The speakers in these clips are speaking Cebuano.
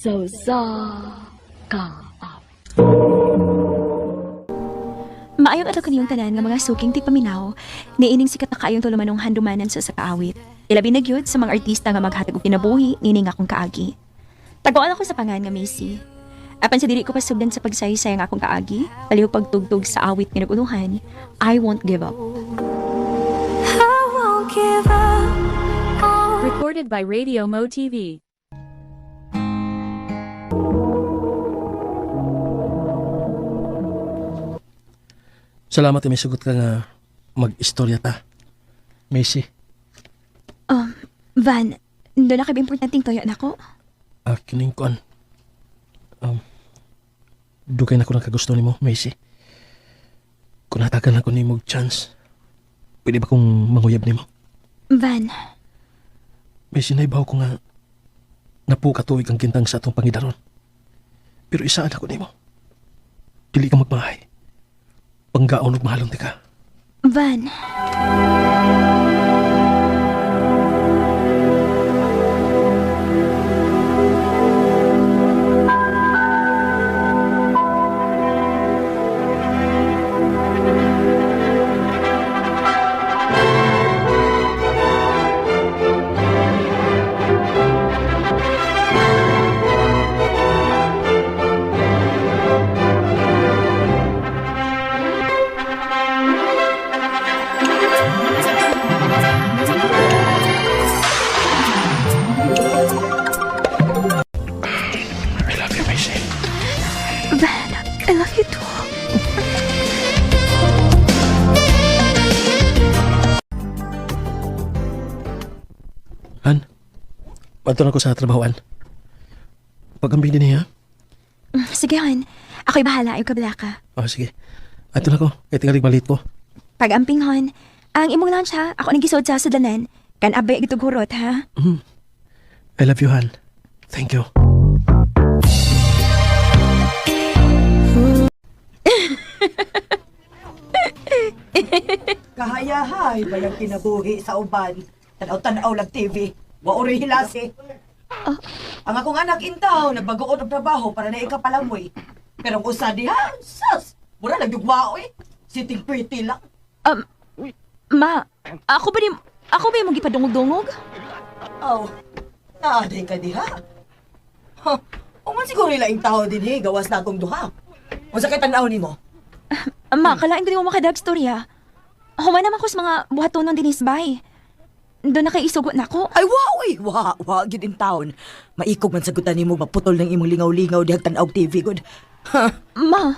Sa usa ka awit. Maayong adlaw kaniyong tanan nga mga suking tigpaminaw, niining sikat na kaayong tulumanong handumanan sa sakaawit. Ilabi na gyud sa mga artista nga maghatag og kinabuhi nining akong kaagi. Taguan ako sa pangan nga Macy. Apan sa dili ko pasugdan sa pagsaysay ang akong kaagi, palihog pagtugtog sa awit nga nag-unuhan, I Won't Give Up. I won't give up on Recorded by Radio Mo TV. Salamat may sugot ka nga mag-istorya ta. Macy, Van, doon na kay importanteng toyo nako. ah, kining kuan. Um, dugay na ko nakagusto nimo, Macy. Kung natagan ako nimo og chance, pwede ba kong manguyab nimo? Van, Macy, naibaw ko nga napuka tuig ang kintang sa atong pangidaron. Pero isaan ako nimo. Dili ka magmahay. Panggaon ug mahalon ti ka. Van. I love you, Macy. Van, I love you too. Han, padto na ko sa trabahoan. Pagambing din niya. Sige, Han. Ako'y bahala. Ayaw kabla ka. Oh, sige. Ato na ko. Kaya tingalig malit ko. Pag-amping, Hon. Ang imong lunch, ha? Ako nang gisod sa sudanan. Kan abay gitug hurot, ha? I love you, Han. Thank you. Kahayahay ba yung kinabuhi sa uban? Tanaw-tanaw lang TV. Wa uri hilasi. Ang akong anak intaw, nagbagoon og trabaho para na ikapalamoy. Pero ang usa diha, sus! Mura lang yung eh. Sitting pretty lang. Um, ma, ako ba ni... Ako ba yung gipadungog-dungog? Aw, naaday ka diha. Ha, uman siguro ilaing tao din eh, gawas na akong duha. Unsa kay tanaw nimo? Ma, kalain ko di mo makadag storya. Human naman ko sa mga buhatonon dinis bay. Doon na kay isugot na ako. Ay, wa, uy! Wa, wa, gyud in town. Maikog man sagutan nimo, maputol ng imong lingaw-lingaw dihag tanaw TV, good. Ha, Ma,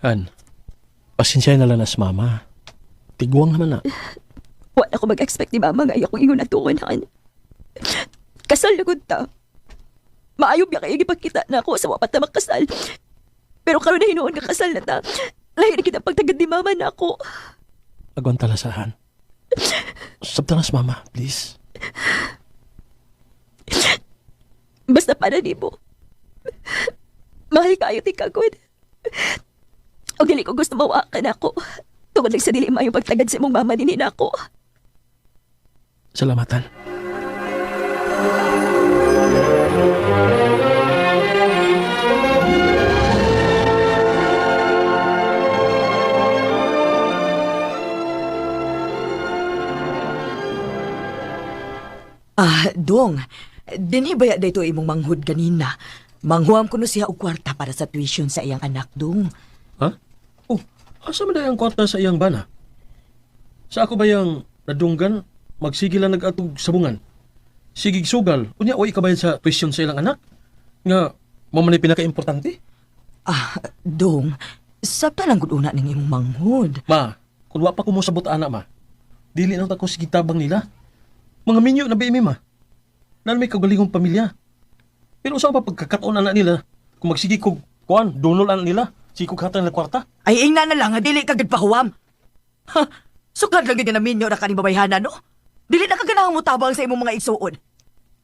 Han, pasensya na lang na sa mama. Tigwang naman na. wala ko mag-expect ni mama nga akong ingon atuon, Han. Kasal na gud ta. Maayo biya kayo gipagkita na ako sa wapat na makasal. Pero karon na hinuon nga kasal na ta. Lahi na kita pagtagad ni mama na ako. Agwanta lang sa Han. Sabta na sa mama, please. Basta para nimo. Mahal kayo ti kagod. O dili ko gusto mawakan ako. Tungod lang sa dili maayong pagtagad sa imong mama dinhi nako. Salamat, Han. Ah, dong. Dinhi ba dayto imong manghud ganina? Manghuam kuno siya og kwarta para sa tuition sa iyang anak, dong. Ha? Oh, asa man ang kwarta sa iyang bana? Sa ako ba yang nadunggan, magsige lang nag-atog sabungan? Sigig sugal, unya oy kabayad sa tuition sa ilang anak? Nga, mo man ay pinaka-importante? Ah, dong. Sabta lang gud una ning imong manghud. Ma, kung wa pa ko mo sabot ana ma, dili na ta ko sige tabang nila. Mga minyo na ba imi ma? Lalo may kagalingong pamilya. Pero usa pa pagkakataon ana nila, kung magsige kog kuan, dunol ana nila, sige kog hatag nila kwarta. Ay ingna na lang nga dili ka gud pahuwam. Ha, sukad lang gid nga naminyo ra kaning babayhana no. Dili na ka ganahang motabang sa imong mga igsuon.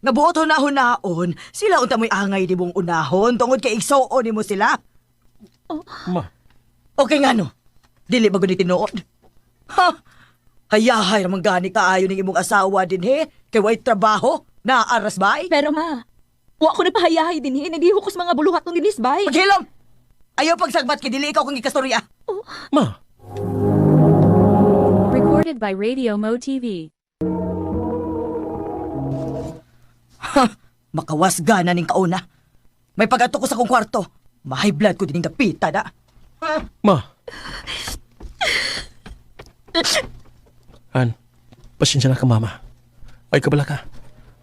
Nga buot hunahon-naon, sila unta mo'y angay di mong unahon tungod kay igsuon nimo sila. Ma, Okay nga no. Dili ba gud ni tinuod? Ha? Hayahay ramang gani kaayo ning imong asawa din he. Kay way trabaho, naaras bay. Pero ma, wa ko nagpahayahay din eh. Nagdiho ko sa mga buluhat ng dinis, bay. Paghilom! Ayaw pagsagbat kay dili ikaw kung gikastorya. Ma, Recorded by Radio Mo TV. Ha, makawas gana ning kauna. May pag-ato ko sa kong kwarto. Ma-high blood ko dining dapita na. ma. Han, pasensya na ka, mama. Ay, kabala ka.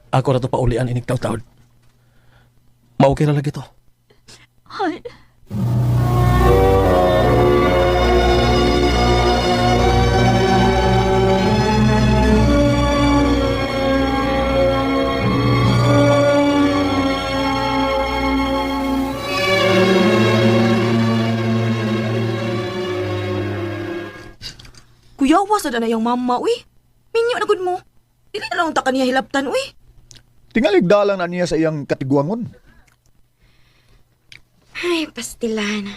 Ako ra to paulian inig taw-taod. Ma-okay ra lagi to. Han, Kuya, wasa na yung mama, uy. Minyo na gud mo. Dili na lang ta kaniya hilabtan, uy. Tingalig dalang na niya sa iyang katiguangon. Ay, pastilan.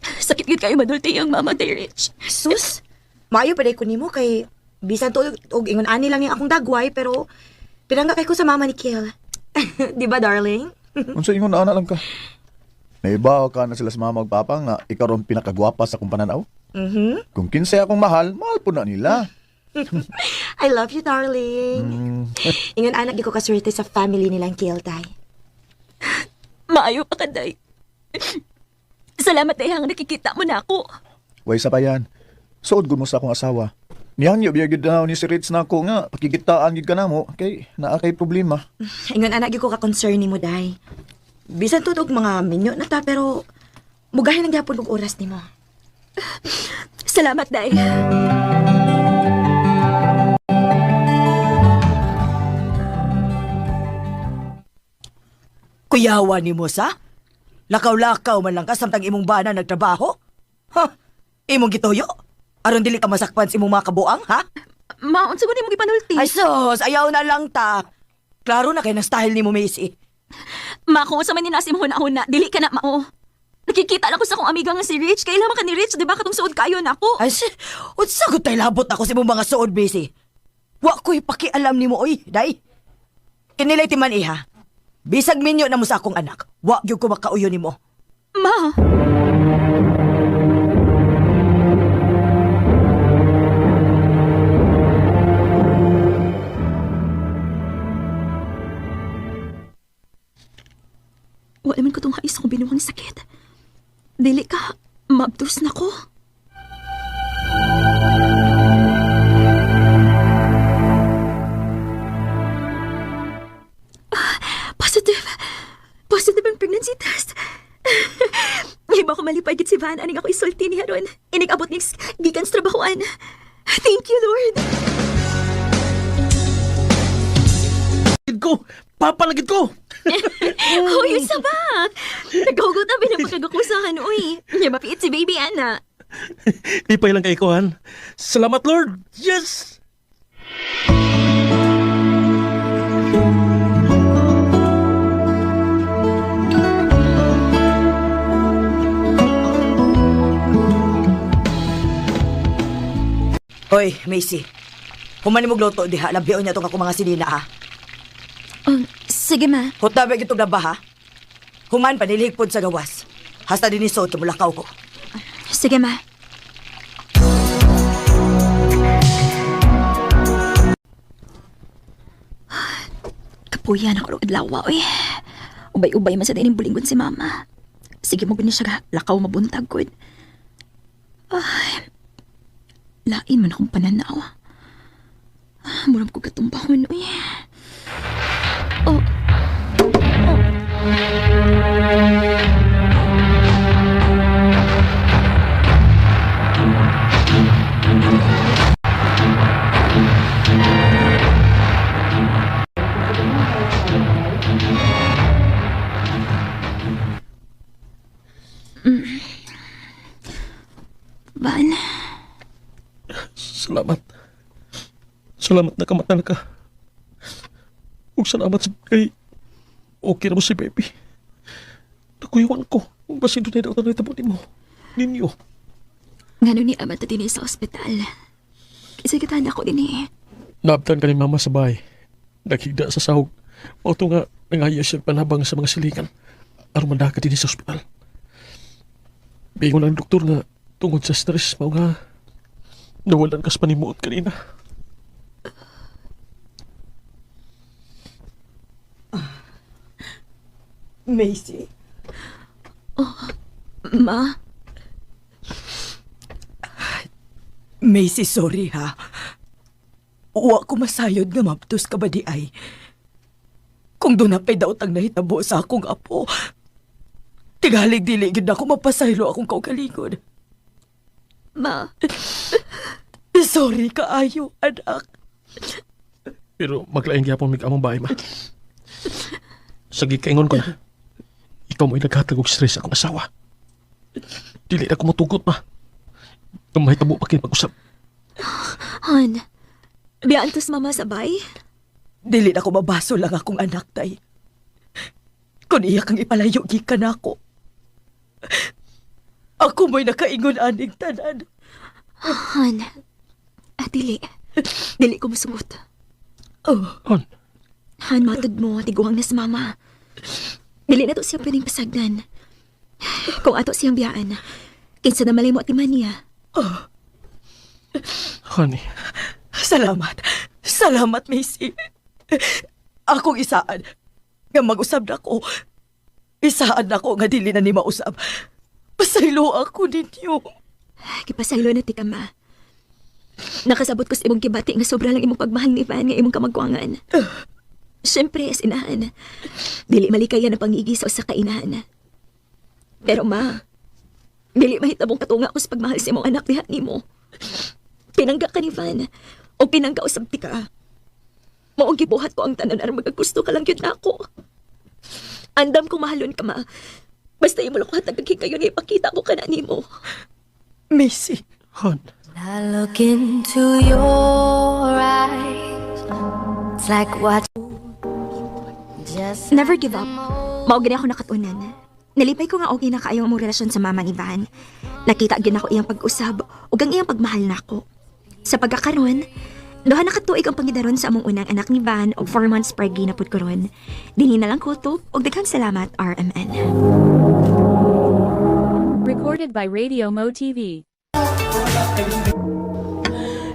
sakit gid kayo madulti ang mama kay Rich. Sus, maayo pa ko nimo kay bisan to og ingon ani lang yung akong dagway pero pirangga kay ko sa mama ni Kiel. Di ba, darling? Unsa ingon na ana lang ka? Naibaw ka na sila sa mama ug papa nga ikaw ron pinakagwapa sa akong pananaw. Mhm. Kung kinsay akong mahal, mahal po na nila. I love you, darling. Ingon anak di ko kaswerte sa family nilang Kiel tay. Maayo pa ka, day. Salamat, day, hang nakikita mo na ako. Way sa pa yan. Suod gud mo sa akong asawa. Nihangyo biya gyud na ni si Rich na ako nga pakikitaan gyud ka namo kay naa kay problema. Ingon anak gyud ko ka concern nimo day. Bisan to og mga minyo na ta pero mugahin lang gyapon og oras nimo. Salamat, day. Kuyawa nimo sa? Lakaw-lakaw man lang ka samtang imong bana nagtrabaho? Ha? Imong gituyo? Aron dili ka masakpan sa imong mga kabuang, ha? Ma, unsa ko nimo gipanulti? Ay sus, ayaw na lang ta. Klaro na kay ng style nimo, Macy. Ma, kung unsa man ni nasa imong huna-huna, dili ka na mao. Nakikita lang ko sa akong amiga nga si Rich. Kailangan ka ni Rich, di ba? Katong suod kayo na ako. Ay, unsa gud tay labot ako sa imong mga suod, Macy. Wa ko'y pakialam nimo, oy, day. Kinilay ti man iha. Bisag minyo na mo sa akong anak, wa gyud ko makauyo nimo. Ma! Wala man ko itong hais kong binuhang sakit. Dili ka, mabdos na ko. Ah, positive! Positive ang pregnancy test! Iba ko malipay gid si Van aning ako isulti niya ron. Inig abot ni gikan sa trabahoan. Thank you, Lord. Gid ko! Papa na gid ko! Hoy, unsa ba? Naghugot na binapagkagukusahan, uy. Nya mapiit si baby Ana. Lipay lang kay ko, Han. Salamat, Lord! Yes! Hoy, Macy. Human nimo luto diha, labion niya tong ako mga sinina ha. Sige ma. Huta ba gitong laba ha? Human panilhig pod sa gawas. Hasta dinhi so tumulakaw ko. Sige ma. Kapuya na ko adlaw, oy. Ubay-ubay man sa dining bulingon si mama. Sige mo gani siya ga, lakaw mabuntag gud. Ay, lain man akong pananaw. Ah, murag ko katumbahon, uy. Oh, Van, Salamat. Salamat na kamatan ka. Ug salamat sa kay okay na mo si baby. Nakuyawan ko. Kung basin doon na daw mo nimo. Ninyo. ngano ni ama ta dinhi sa ospital. Kisagatan ako din eh. Naabtan ka ni mama sa bahay. Naghigda sa sahog. Mao to nga, nangaya siya panabang sa mga silikan. Aron madaka din sa ospital. Bingon ang doktor nga tungod sa stress mao nga nawalan kas panimuot kanina. Macy. Ma, Macy, sorry ha. Uwa ko masayod nga maptos ka ba di ay. Kung doon na pa'y daot ang nahitabo sa akong apo, tigalig dili gyud ako mapasaylo akong kaugalingon. ma, Sorry kaayo, anak. Pero maglaing gyapon mig among bahay ma. Sa gikaingon ko na. Ikaw mo'y naghatag og stress akong asawa. Dili na ko motugot ma. Kung mahitabo pa kini pag-usap. Han, biyaan tos mama sa bay? Dili na ko mabaso lang akong anak, tay. Kung iya kang ipalayo, gikan ako. Ako mo'y nakaingon aning tanan. Han, ah, dili. Dili ko musugot. Oh, Hon, Han, matod mo, tiguang na si mama. Dili na to siya pwedeng pasagdan. Kung ato siyang biyaan, kinsa na malay mo at iman niya. honey. Salamat. Salamat, Macy. Akong isaan. Nga mag-usab na ko. Isaan na ko nga dili na ni mausab. Pasaylo ako ninyo. Gipasaylo na ti ka, ma. Nakasabot ko sa imong kibati nga sobra lang imong pagmahal ni Van nga imong kamagwangan. Siyempre, as inahan, dili malikayan ang pangigi sa usa ka inahan. Pero ma, dili mahitabong katunga ko sa pagmahal sa imong anak diha nimo. Pinangga ka ni Van, o pinangga usab ti ka. Maong gibuhat ko ang tanan aron magagusto ka lang gyud nako. Andam kong mahalon ka, ma. Basta imo lang ko hatag kayo nga ipakita ko kana nimo. Macy. Hon, I look into your eyes. It's like watching. Just Never give up. Mao gani ako nakatunan. Nalipay ko nga okay na kaayo ang among relasyon sa mama ni Van. Nakita gyud nako iyang pag-usab ug ang iyang pagmahal nako. Sa pagkakaron, duha na ka tuig ang pangidaron sa among unang anak ni Van og 4 months preggy na pud karon. Dinhi na lang kutob ug daghang salamat RMN. Recorded by Radio Mo TV.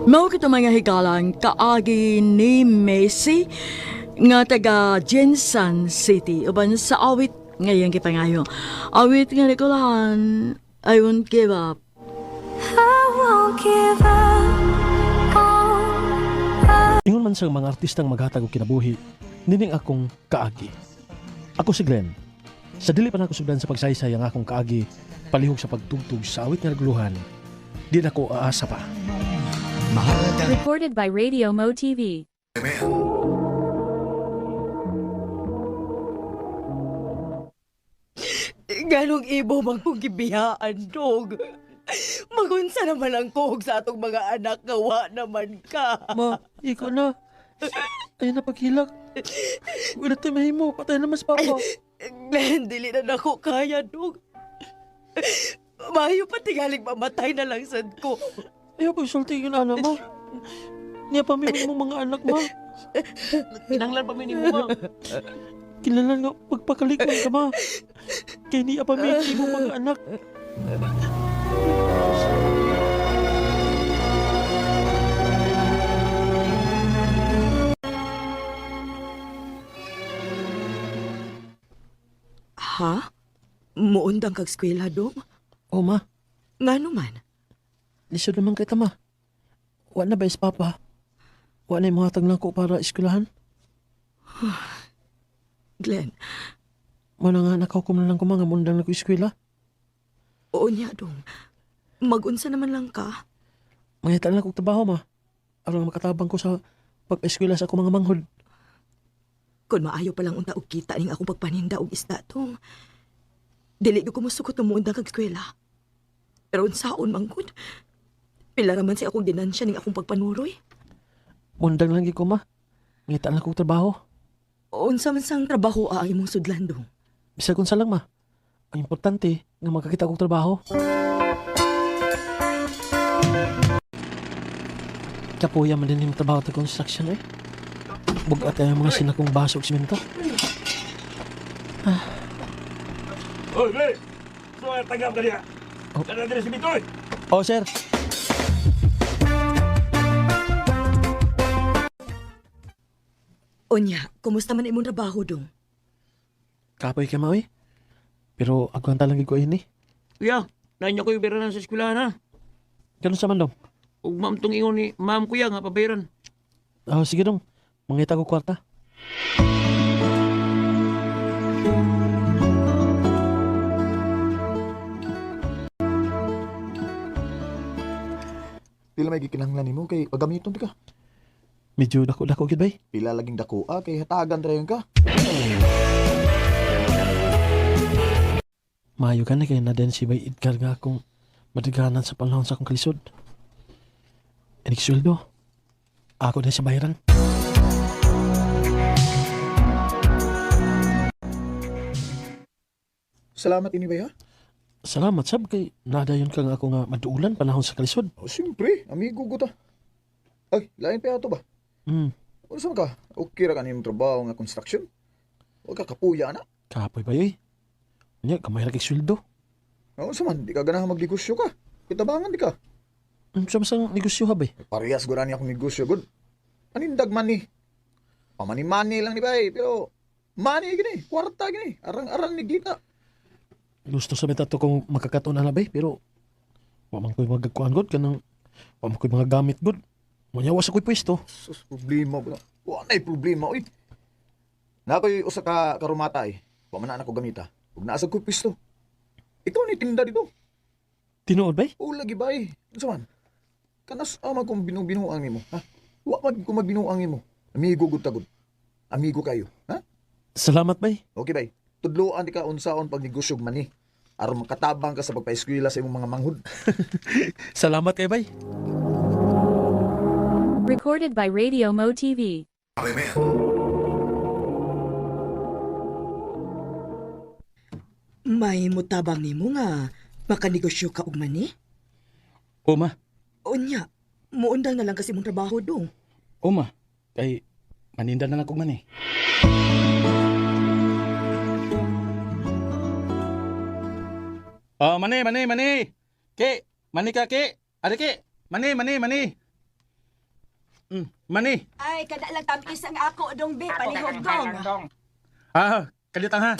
Mao kito mga higalang kaagi ni Messi nga taga Jensan City uban sa awit ngayon gipangayo. Awit nga nikulahan, I won't give up. I won't give up on Ingon man sa mga artistang maghatag og kinabuhi, nining akong kaagi. Ako si Glenn. Sa dili pa nako sugdan sa pagsaysay ang akong kaagi, palihog sa pagtugtog sa awit nga nagluhan, di na ko aasa pa. Recorded by Radio Mo TV. Ganong ibo man kong gibiyaan, dog. Magunsa naman ang kuhog sa atong mga anak nga wa naman ka. Ma, ikaw na. Ayun na paghilak. Wala tayo mahimo. Patay na mas papa. Glenn, dili na nako kaya, dog. Mayo pa tingaling mamatay na lang sad ko. Ayaw pagsulti yun, ana mo. Niya pa mo mga anak mo. Kinanglan pa mo, ma. Kinanglan nga pagpakalikon ka, ma. Kaya niya pa mi mo mga anak. Ha? Muundang kag eskwela, dong? Oh, ma. Ngano man? Lisod naman kay tama. Wa na ba is papa? Wa na yung hatag nako para eskwelahan? Glenn, Muna nga nakahukom na lang ko mga mundang na ko eskwela. oo niya, dong. Magunsa naman lang ka. Mangita na lang kong trabaho, ma. Aron nga makatabang ko sa pag-eskwela sa akong mga manghod. Kung maayo pa lang unta og kita ning akong pagpaninda og isda tong. Dili gyud ko mosukot nga muundang kag eskwela. Pero unsaon man gud? Pila ra man sa akong ginansya ning akong pagpanuroy. Mundang lang gyud ko, ma. Mangita na lang kong trabaho. Unsa man sang trabaho ang imong sudlan dong? Bisag unsa lang, ma. Ang importante nga makakita kong trabaho. Kapuya man din yung trabaho sa construction eh. Bugat ay mga sinakong baso og simento. Oy, Glenn! So, ay tanggap ka niya. Oh. Dala diri si Bitoy. Oh, sir. Unya, kumusta man imong trabaho dong? Kapoy ka maoy. Pero agwanta lang gid ko ini. Kuya, nain niya ko yung pera sa eskwelahan ha. Ganun sa man dong. Ug ma'am tong ingon ni ma'am kuya nga pabayaran. Oh, sige dong. Mangita ko kwarta. Pila may gikinahanglan nimo kay pagamiton ti ka. Medyo dako-dako gid bay. Pila laging dako ah, kay hatagan trayon ka. Maayo ka na kay na din si Bay Edgar nga akong madiganan sa panahon sa akong kalisod. Inig sweldo. Ako din sa bayaran. Salamat ini bay ha. Salamat sab kay nadayon ka nga ako nga maduulan panahon sa kalisod. Oh, siyempre, amigo ko ta. Ay, lain pa ato ba? Unsa man ka? Okay ra kanimong trabaho nga construction? Wa ka kapuya na. Kapoy ba yoy? Nya kamay ra kay sweldo. Unsa man, di ka ganahan magnegosyo ka. Kitabangan di ka. Unsa man sang negosyo ha bay? Parehas gud ani akong negosyo gud. Anindag man ni. Pamani-mani lang ni bay, pero money gini, kwarta gini, arang-arang ni gita. Gusto sa bitato kong makakatuon na bay pero wa man ko'y magagkuan god kanang wa man ko'y mga gamit god. Munya wa sa ko'y pwesto. Sus, problema ba? Wa na'y problema oy. Na ako'y usa ka karumata eh. Wa man na ako gamita. Ug naa sa ko'y pwesto. Ikaw ni tinda dito. Tinuod bay? O lagi bay. Unsa man? Kanas ama kung binuang nimo, ha? Wa man kung magbinuang nimo. Amigo gud tagud. Amigo kayo, ha? Salamat bay. Okay bay. Tudloan di ka unsaon pag negosyo og mani. Aron makatabang ka sa pagpaeskwela sa imong mga manghud. Salamat kay bay. Recorded by Radio Mo TV. May mutabang nimo nga makanegosyo ka og mani? O ma, Unya, muundang na lang kasi imong trabaho dong. o ma. Kay maninda na lang kog man eh. Oh, mani, mani, mani. Ki, mani ka ki. Ari ki. Mani, mani, mani. Mani. Ay, kada lang tamis ang ako dong be, palihog dong. Ah, kalitang ha.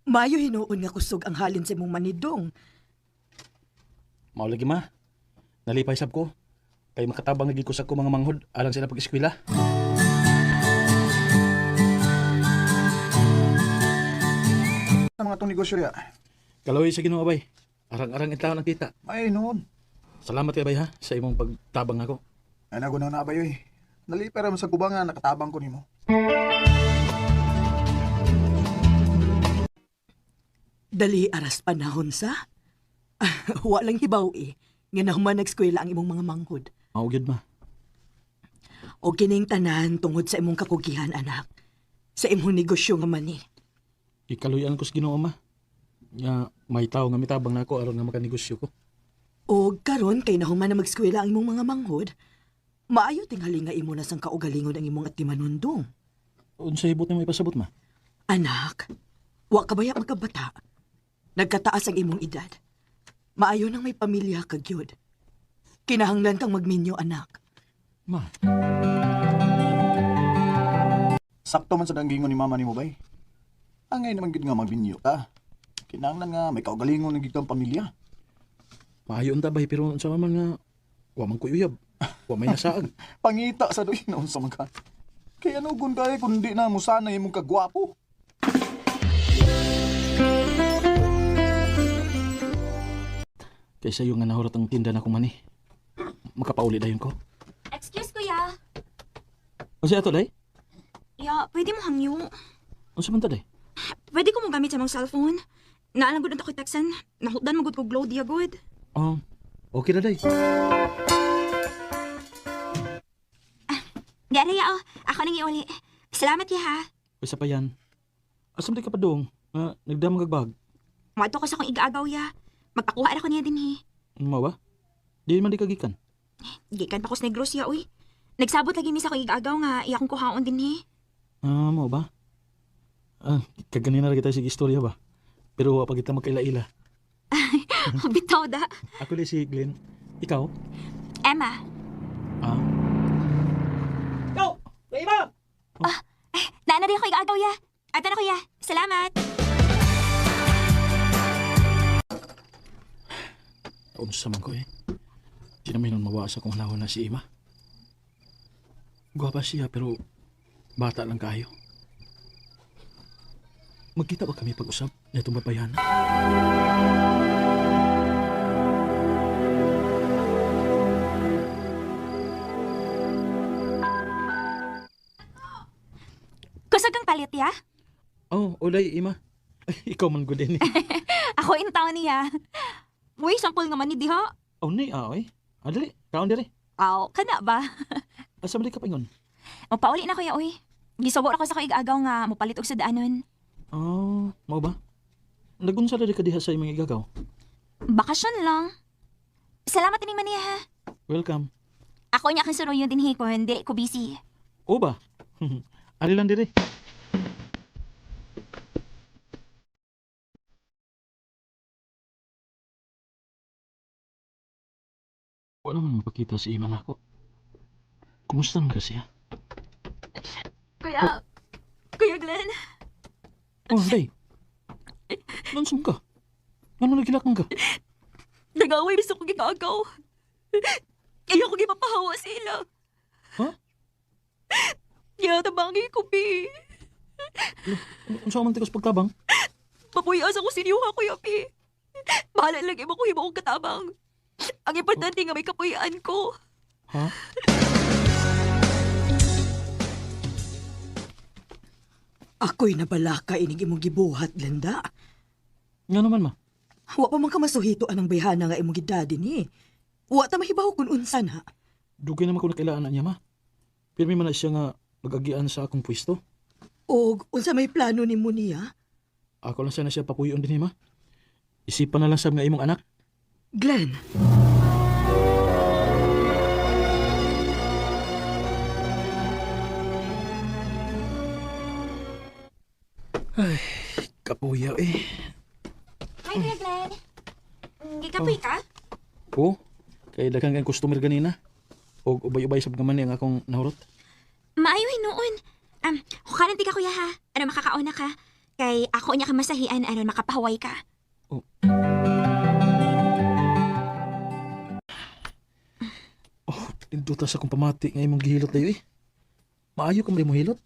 Mayo hinuon nga kusog ang halin sa imong manidong. Mao lagi ma. Nalipay sab ko. Kay makatabang lagi ko sa ko mga manghod alang sila pag-eskwela. Sa mga tong negosyo riya. Kaloy sa Ginoo bay. Arang-arang intaon ang kita. Ay noon. Salamat kay bay ha sa imong pagtabang ako. Ay nago na na bay oy. Nalipay ra man sa kuba nga nakatabang ko nimo. Dali aras panahon sa. Wa lang hibaw eh. Nga nahuman nag-eskwela ang imong mga manghod. Mao gyud ma. O kining tanan tungod sa imong kakugihan, anak. Sa imong negosyo nga mani. Gikaluyan ko sa Ginoo ma. Nga may tawo nga mitabang nako aron nga makanegosyo ko. O karon kay nahuman na mag-eskwela ang imong mga manghod, maayo tingali nga imo na sang kaugalingon ang imong atimanundong. Unsay hibot nimo ipasabot ma? Anak, wa ka baya magkabata. Nagkataas ang imong edad. Maayo nang may pamilya ka gyud. Kinahanglan kang magminyo, anak. Ma, Sakto man sa danggingon ni mama nimo bay. Angay naman gid nga magbinyo ka. Kinahanglan nga may kaugalingon na gid kang pamilya. maayo unta bay pero unsa man nga wa man ko'y uyab. Wa may nasaag. Pangita sa doy na unsa man ka. Kay ano gun kay kundi na mo sana imong kagwapo. Kaysa yung nga nahurot ang tinda na mani. Makapauli dayon ko. Excuse kuya. Unsa ato day? Ya, pwede mo hangyo. Unsa man ta day? Pwede ko mo gamit sa mong cellphone. Naalang gud ako textan. Nahutdan mo gud ko glow diya gud. Okay na day. Di ara ya oh. Ako nang iuli. Salamat ya ha. Usa pa yan. Asam di ka pa dong? Nga nagdamag kag bag. Moadto ko sa akong igaagaw ya. Magpakuha ra ko niya dinhi. Mao ba? Di man di kagikan. Gikan pa ko sa Negros ya, uy. Nagsabot lagi mi sa akong igaagaw nga iya akong kuhaon dinhi. Ah, mao ba? Ah, kaganina ra kita sige istorya ba? Pero wa pa kita magkaila-ila. Bitaw da. Ako li si Glenn. Ikaw? Emma. Ah. Yo! Kuya Ima! Naana rin ako igaagaw ya. Ato na kuya. Salamat. Unsa man ko eh. Di naman nun mawa sa kung hanahon na si Ima. Gwapa siya pero bata lang kayo. Magkita ba kami pag-usap na itong babayana? Kusog kang palit ya. Oh, ulay Ima. Ay, ikaw man gud eh. Ako in town niya. Uy, sampol nga man ni diha. Oh, ni ah, oy. Ah, dali. Kaon diri. Aw, kana ba? Asa man di ka paingon? Mapauli na kuya, uy. Gisubo ra ko sa akong igaagaw nga mopalit og sudaanon. Oh, mao ba? Nagunsa ra di ka diha sa imong igagaw. Bakasyon lang. Salamat ining maniya ha. Welcome. Ako niya kang suruyon dinhi ko, hindi ko busy. O ba? Ali lang diri. Wala man mapakita si Ima nako. Kumusta man kasi siya? Kuya, Kuya Glenn, Oh, day. Nansum ka? Ngano nagilak man ka? nag-away gusto kong gigagaw. Ayaw ko gipapahawa sila. Ha? Ya, tabangi ko, Pi. Unsa man tikas pagtabang? Mapuyas ako sinyo ha, Kuya Pi. Bahala lang mo kung himo kong katabang. Ang importante nga may kapuyaan ko. Ha? Ako'y nabalaka inig imong gibuhat, Glenda. Ngano man ma? Wa pa man ka masuhito anang bayhana nga imong gidadi ni. Wa ta mahibaw kun unsa na. Dugay naman ko nakailaan na niya ma. Pirmi man na siya nga magagian sa akong pwesto. Og unsa may plano nimo niya? Ako lang sana siya papuyon din ma. Isipan na lang sab nga imong anak. Glenn, Kapuyaw eh. Hi, Kuya Glenn. Gikapuy ka? Oo. Kay daghang kang customer ganina. Og ubay-ubay sab gaman ni ang akong nahurot. Maayo hinuon. Hukanan ti ka kuya ha. Ano makakauna ka? Kay ako niya ka masahian aron makapahaway ka. Oh, tinduta sa akong pamati nga imong gihilot dayo eh. Maayo ka man mo hilot.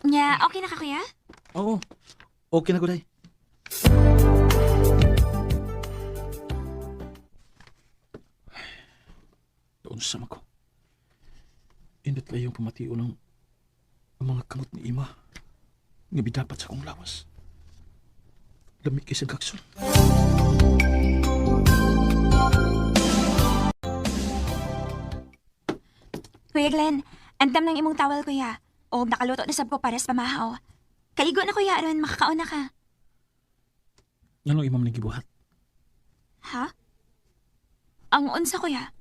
Nya, okay na ka kuya? Oo. Okay na guday. Doon sa ko. Indot kayong pamatiyo ng ang mga kamot ni Ima. Nga bidapat sa akong lawas. Lamig kay sa kakson. Kuya Glenn, andam ng imong tawel kuya. O nakaluto na sab ko para sa pamahaw. Kaligo na kuya aron makakaon na ka. Nganong imam nang gibuhat? Ha? Ang unsa kuya?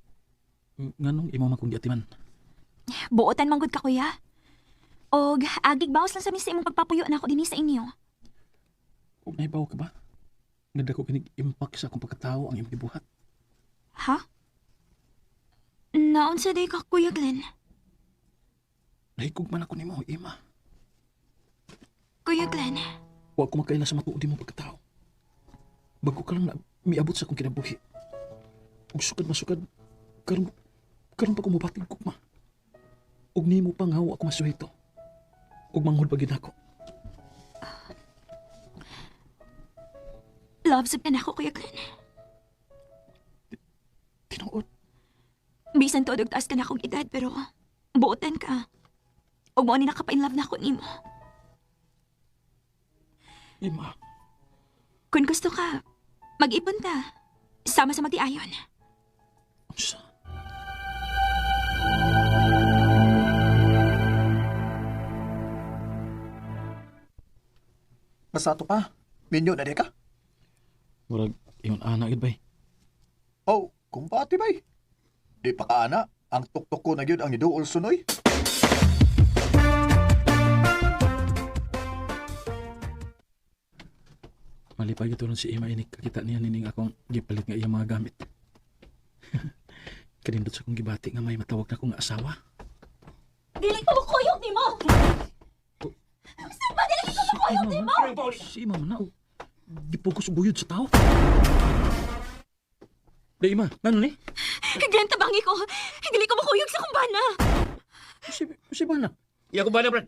Nganong imam akong giatiman? Buotan manggod ka kuya. Og agig bawas lang sa mi sa imong pagpapuyo na ako dinhi sa inyo. Ug nahibaw ka ba? Nga dako kinig impact sa akong pagkatao ang imong gibuhat. Ha? Naunsa day ka Kuya Glenn? Nahigugman ako nimo, Ima. Kuya Glenn, Wa ko makaila sa matuod mo pagkatao. Bago ka lang na miabot sa akong kinabuhi. Ug sukad masukad, karon karon pa ko mobating gugma. Ug nimo pa nga wa ako masuhito. Ug manghud pa gid ako. love sab na ako Kuya Glenn. Tinuod, Bisan tuod og taas ka na akong edad pero buotan ka. Ug mao ni nakapa-in love na ako nimo. Ima. Kung gusto ka, mag-ipon ta. Sama sa magdiayon. Unsa? Basta ato pa. Minyo na di ka. Murag ingon ana gid bay. Oh, kumpati bay. Di pa ka ana, ang tuktok ko na gyud ang iduol sunoy. Malipay gyud si Ima inig kakita niya nining akong gipalit nga iyang mga gamit. Kanindot sa akong gibati nga may matawag na akong asawa. Dili ko mukuyog nimo. Saan ba dili ko mukuyog nimo? Si Ima man na. Oh. Gipugos og buyod sa tao. Di Ima, ngano ni? Glenn, tabangi ko. Dili ko mukuyog sa kumbana. Si ba na? Iya ko ba na, Brad?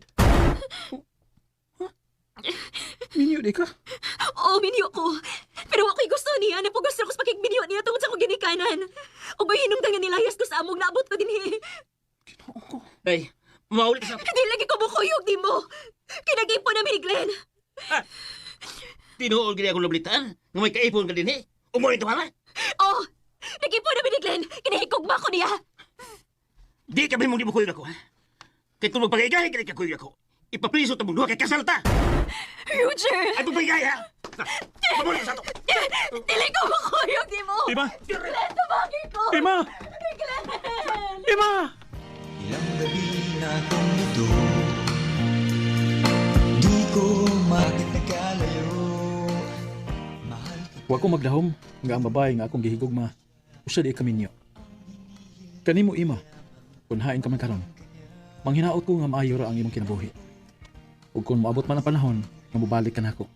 Minyo di ka? Oo, minyo ko. Pero ako'y gusto niya. Napugos na ko sa pakigminyo niya tungod sa akong ginikanan. O ba'y hinungdan nga nilayas ko sa among naabot ko dinhi. Ginoo ko. Ay, mauli ka sa... Hindi lagi ko mukuyog nimo. Kinag-ipon namin ni Glenn. Tinuol gini akong nabalitaan. Nga may kaipon ka din eh. Umuwi ito ha? Oo, nag-ipon namin ni Glenn. Kinahigugma ko niya. Di kami mong di ako, ha? Kaya kung magpagayagay ka kuyog ako, ipapriso ta mong duha kay kasal ta. Roger! Ay, pagpagayagay, ha? Pamuli sa to. Dili ko mukuyog nimo. Ima! Glenn, tabangin ko. Ima! Glenn! Ima! Ilang gabi na akong ito. Di ko makit nagkalayo. Mahal Wa ko magdahom nga ang babae nga akong gihigugma usa di kaminyo. Kanimo ima, kun hain ka man karon. Manghinaot ko nga maayo ra ang imong kinabuhi. Ug kun moabot man ang panahon nga mobalik ka nako.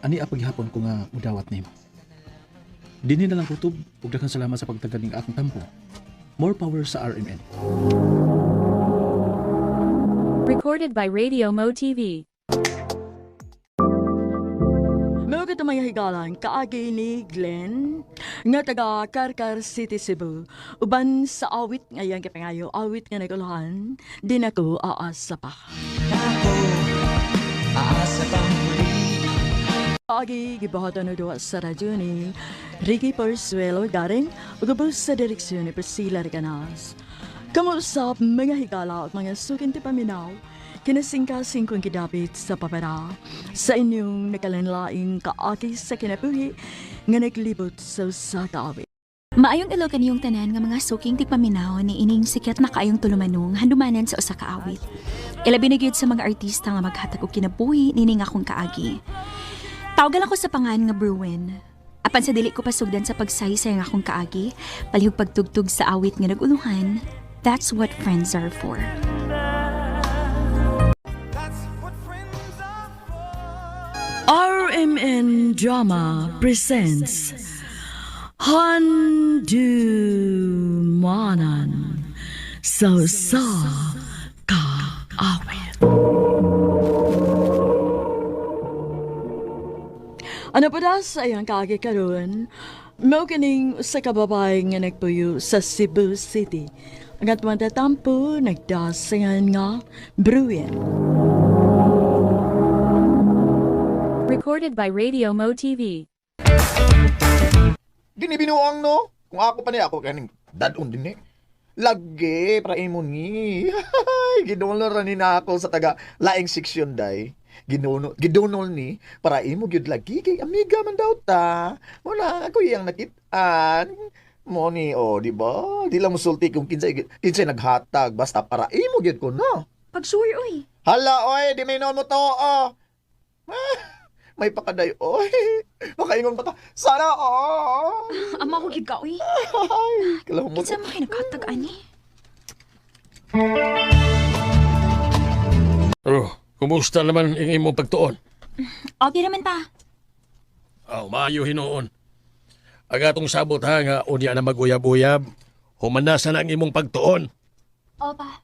Ani ang paghihapon ko nga mudawat nimo. Dinhi na lang kutob ug daghang salamat sa pagtagad ning akong tampo. More power sa RMN. Recorded by Radio Mo TV. Mao kita mga higalan kaagi ni Glenn nga taga Carcar City, Cebu. Uban sa awit nga iyang gipangayo, awit nga naguluhan, di na ko aasa pa. Ako, aasa pang muli. Kaagi gibuhatan og duha sa radyo ni Ricky Porsuelo Garing ug ubos sa direksyon ni Priscilla Reganas. Kamuusap mga higala at mga sukin ti paminaw, kinasingkasing kong gidapit sa papara sa inyong nakalanlaing kaagi sa kinabuhi nga naglibot sa usa ka awit. Maayong ilo kaniyong tanan nga mga suking tigpaminaw ni ining sikat na kaayong tulumanong handumanan sa usa ka awit. Ilabi na gyud sa mga artista nga maghatag og kinabuhi nining akong kaagi. Tawagan ako sa pangan nga Bruin. Apan sa dili ko pasugdan sa pagsaysay nga akong kaagi, palihog pagtugtog sa awit nga naguluhan, that's what friends are for. RMN Drama presents Handumanan sa sa kaawit. Ano pa da sa iyang kaagi karon? Mao kining usa ka babae nga nagpuyo sa Cebu City. Ang atong tatampo nagdasingan nga Bruin. Recorded by Radio Mo TV. Dini binuang no. Kung ako pa ni ako kaning dadon din eh. Lagi para imo ni. Gidunol ra ni na ako sa taga laing seksyon day. Ginuno gidunol ni para imo gyud lagi kay amiga man daw ta. Mo na ako iyang nakit-an. Mo ni oh, di ba? Di lang musulti kung kinsay kinsay naghatag basta para imo gyud ko no. Pag-sure, oy. Hala oy, di may noon mo to oh. Ah, may pakaday oy. Makaingon pa ta. Sana oh. Ama ko gyud ka, oy. Ay, kalahumot. Kinsa man kay naghatag ani? Oh, kumusta naman ang imong pagtuon? Okay naman pa. Aw, maayo hinuon. Ang atong sabot ha nga unya na maguyab-uyab, humanasa na ang imong pagtuon. Opa.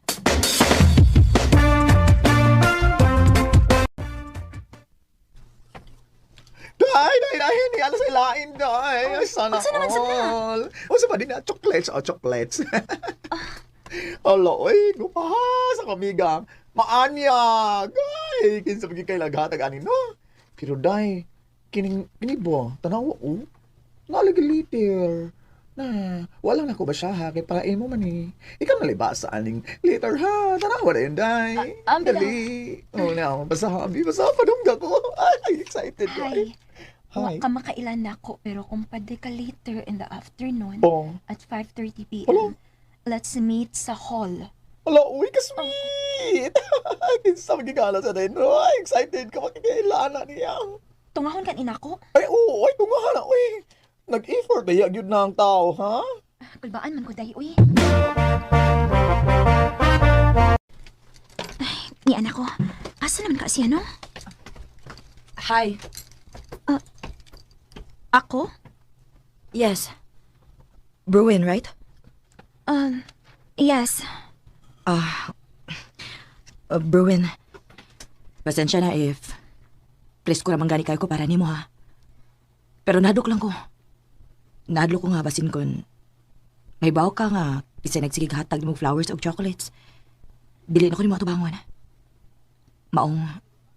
Day, day, day, hindi alas ay lain, day. Ay, sana unsa naman sana? all. Unsa pa din na? Chocolates, oh, chocolates. Hala, oy, gupaha sa kamigang. Maanyag. Ay, kinsa pagi kay laghatag ani no. Pero day, kining kini bo, tanawa oh. Nalagi liter. Na, wala na ko ba siya ha? Kay para imo man eh. Ikaw naliba sa aning liter ha. Tanawa na yun, day. Ah, ah, Dali. Oh, na, basta habi, basta padungga ko. Ay, excited ko. Hi. Wa Hi. ka makailan nako pero kung pwede ka later in the afternoon Oh. at 5:30 p.m. Hello? Let's meet sa hall. Hala, uy, ka-sweet! Kinsa magigala sa din. Ay, excited ka makikailana niya. Tungahon kan inako? Ay, oo, ay, tungahan na, uy. Nag-effort ba yun na ang tao, ha? Kulbaan man ko day uy. Ay, ni anak ko. Asa naman ka siya no? Hi. Ako? Yes. Bruin, right? Yes. Ah, Bruin. Pasensya na if please ko ramang gani kayo ko para nimo ha. Pero nadok lang ko. Nadlok ko nga basin kon may bawo ka nga isa nagsigig hatag nimong flowers og chocolates. Dili na ko nimo atubangon. Maong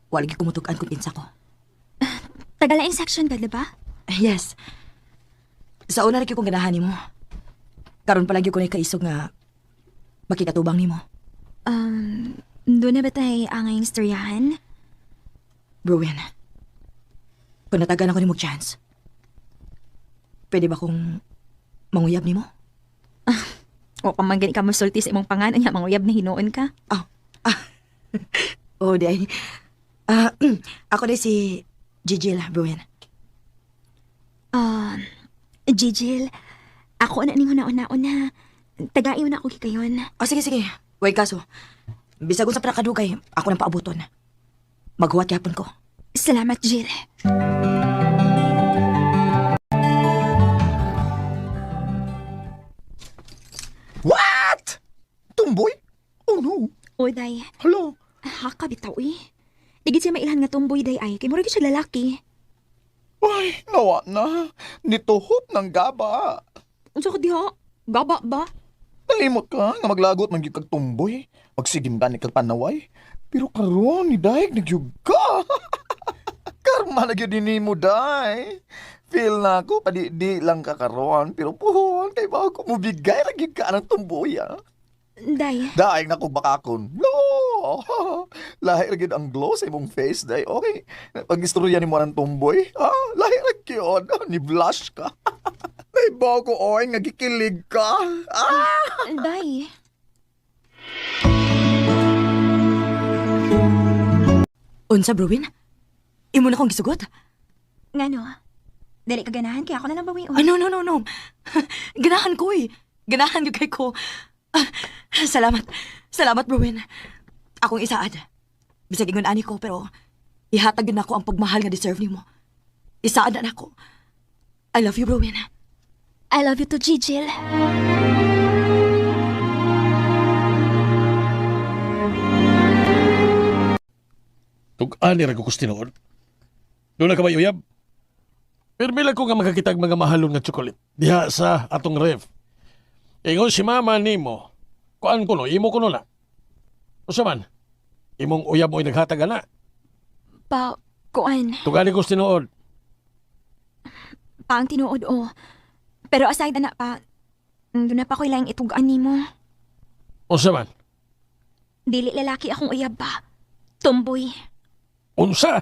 wala gyud kumutug-an kung kinsa ko. Tagalaing section ka, di ba? Yes. Sa una ra gyud kong ganahan nimo. Karon pa lang gyud ko kaisog nga makikatubang nimo. Doon na ba tayo ang istoryahan? Bruin, kung natagan ako nimo og chance, pwede ba kong manguyab nimo? O kung man gani ka mosulti sa imong pangalan niya, manguyab na hinuon ka. Oh, ah. Oh, day. Ah, ako na si Gigil Bruin. Um, Gigil, ako na ning una-una-una. Tagaiw na ako gikayon. Oh, sige, sige. Way kaso. Bisag unsa pa nakadugay, ako nang paabuton. Maghuwat yapon ko. Salamat, Jill. What? Tumboy? Oh no. O, day. Hala. Haka bitaw eh. Digit siya mailhan nga tumboy day ay kay murag siya lalaki. Ay, nawa na. Nituhop ng gaba. Unsa ka diha? Gaba ba? Nalimot ka nga maglagot man gyud kag tumboy. Magsigim gani kag panaway. Pero karon ni Daig nagyug ka. Karma na gyud ni mo, Day. Feel na ako, padi-di lang ka karon. Pero puhon, kay ba ako mubigay ra gyud ka ng tumboy, ah. Day, Daig na ko bakakon. No! Lahi ra gyud ang glow sa imong face, day. Okay. Pag istorya nimo ang tumboy, ah, lahi ra gyud. Ni blush ka. Naibaw ko, oy, nga gikilig ka. Ah! day. Unsa, Bruin? Imo na kong gisugot? Ngano? Dili ka ganahan kaya ako na lang bawion. Ah, no, no, no, no. Ganahan ko eh. Ganahan gyud kay ko. Ah, salamat. Salamat, Bruin. Akong isaad. Bisag ingon ani ko, pero ihatag gyud nako ang pagmahal nga deserve nimo. Isaad na nako. I love you, Bruin. I love you too, Gigil. Tug-ani ra ko tinuod. Doon na ka ba uyab? Pirmi lang ko nga makakitag mga mahalon nga tsokolit. Diha sa atong ref. Ingon si mama nimo. Kuan ko no, imo ko no na. Usa man, imong uyab mo'y naghatag ana. Pa, kuan. Tug-ani ko tinuod. Pa ang tinuod o. Pero aside na pa, doon na pa ko ilang itugaan nimo. Unsa man? Dili lalaki akong uyab ba. Tumboy. Unsa?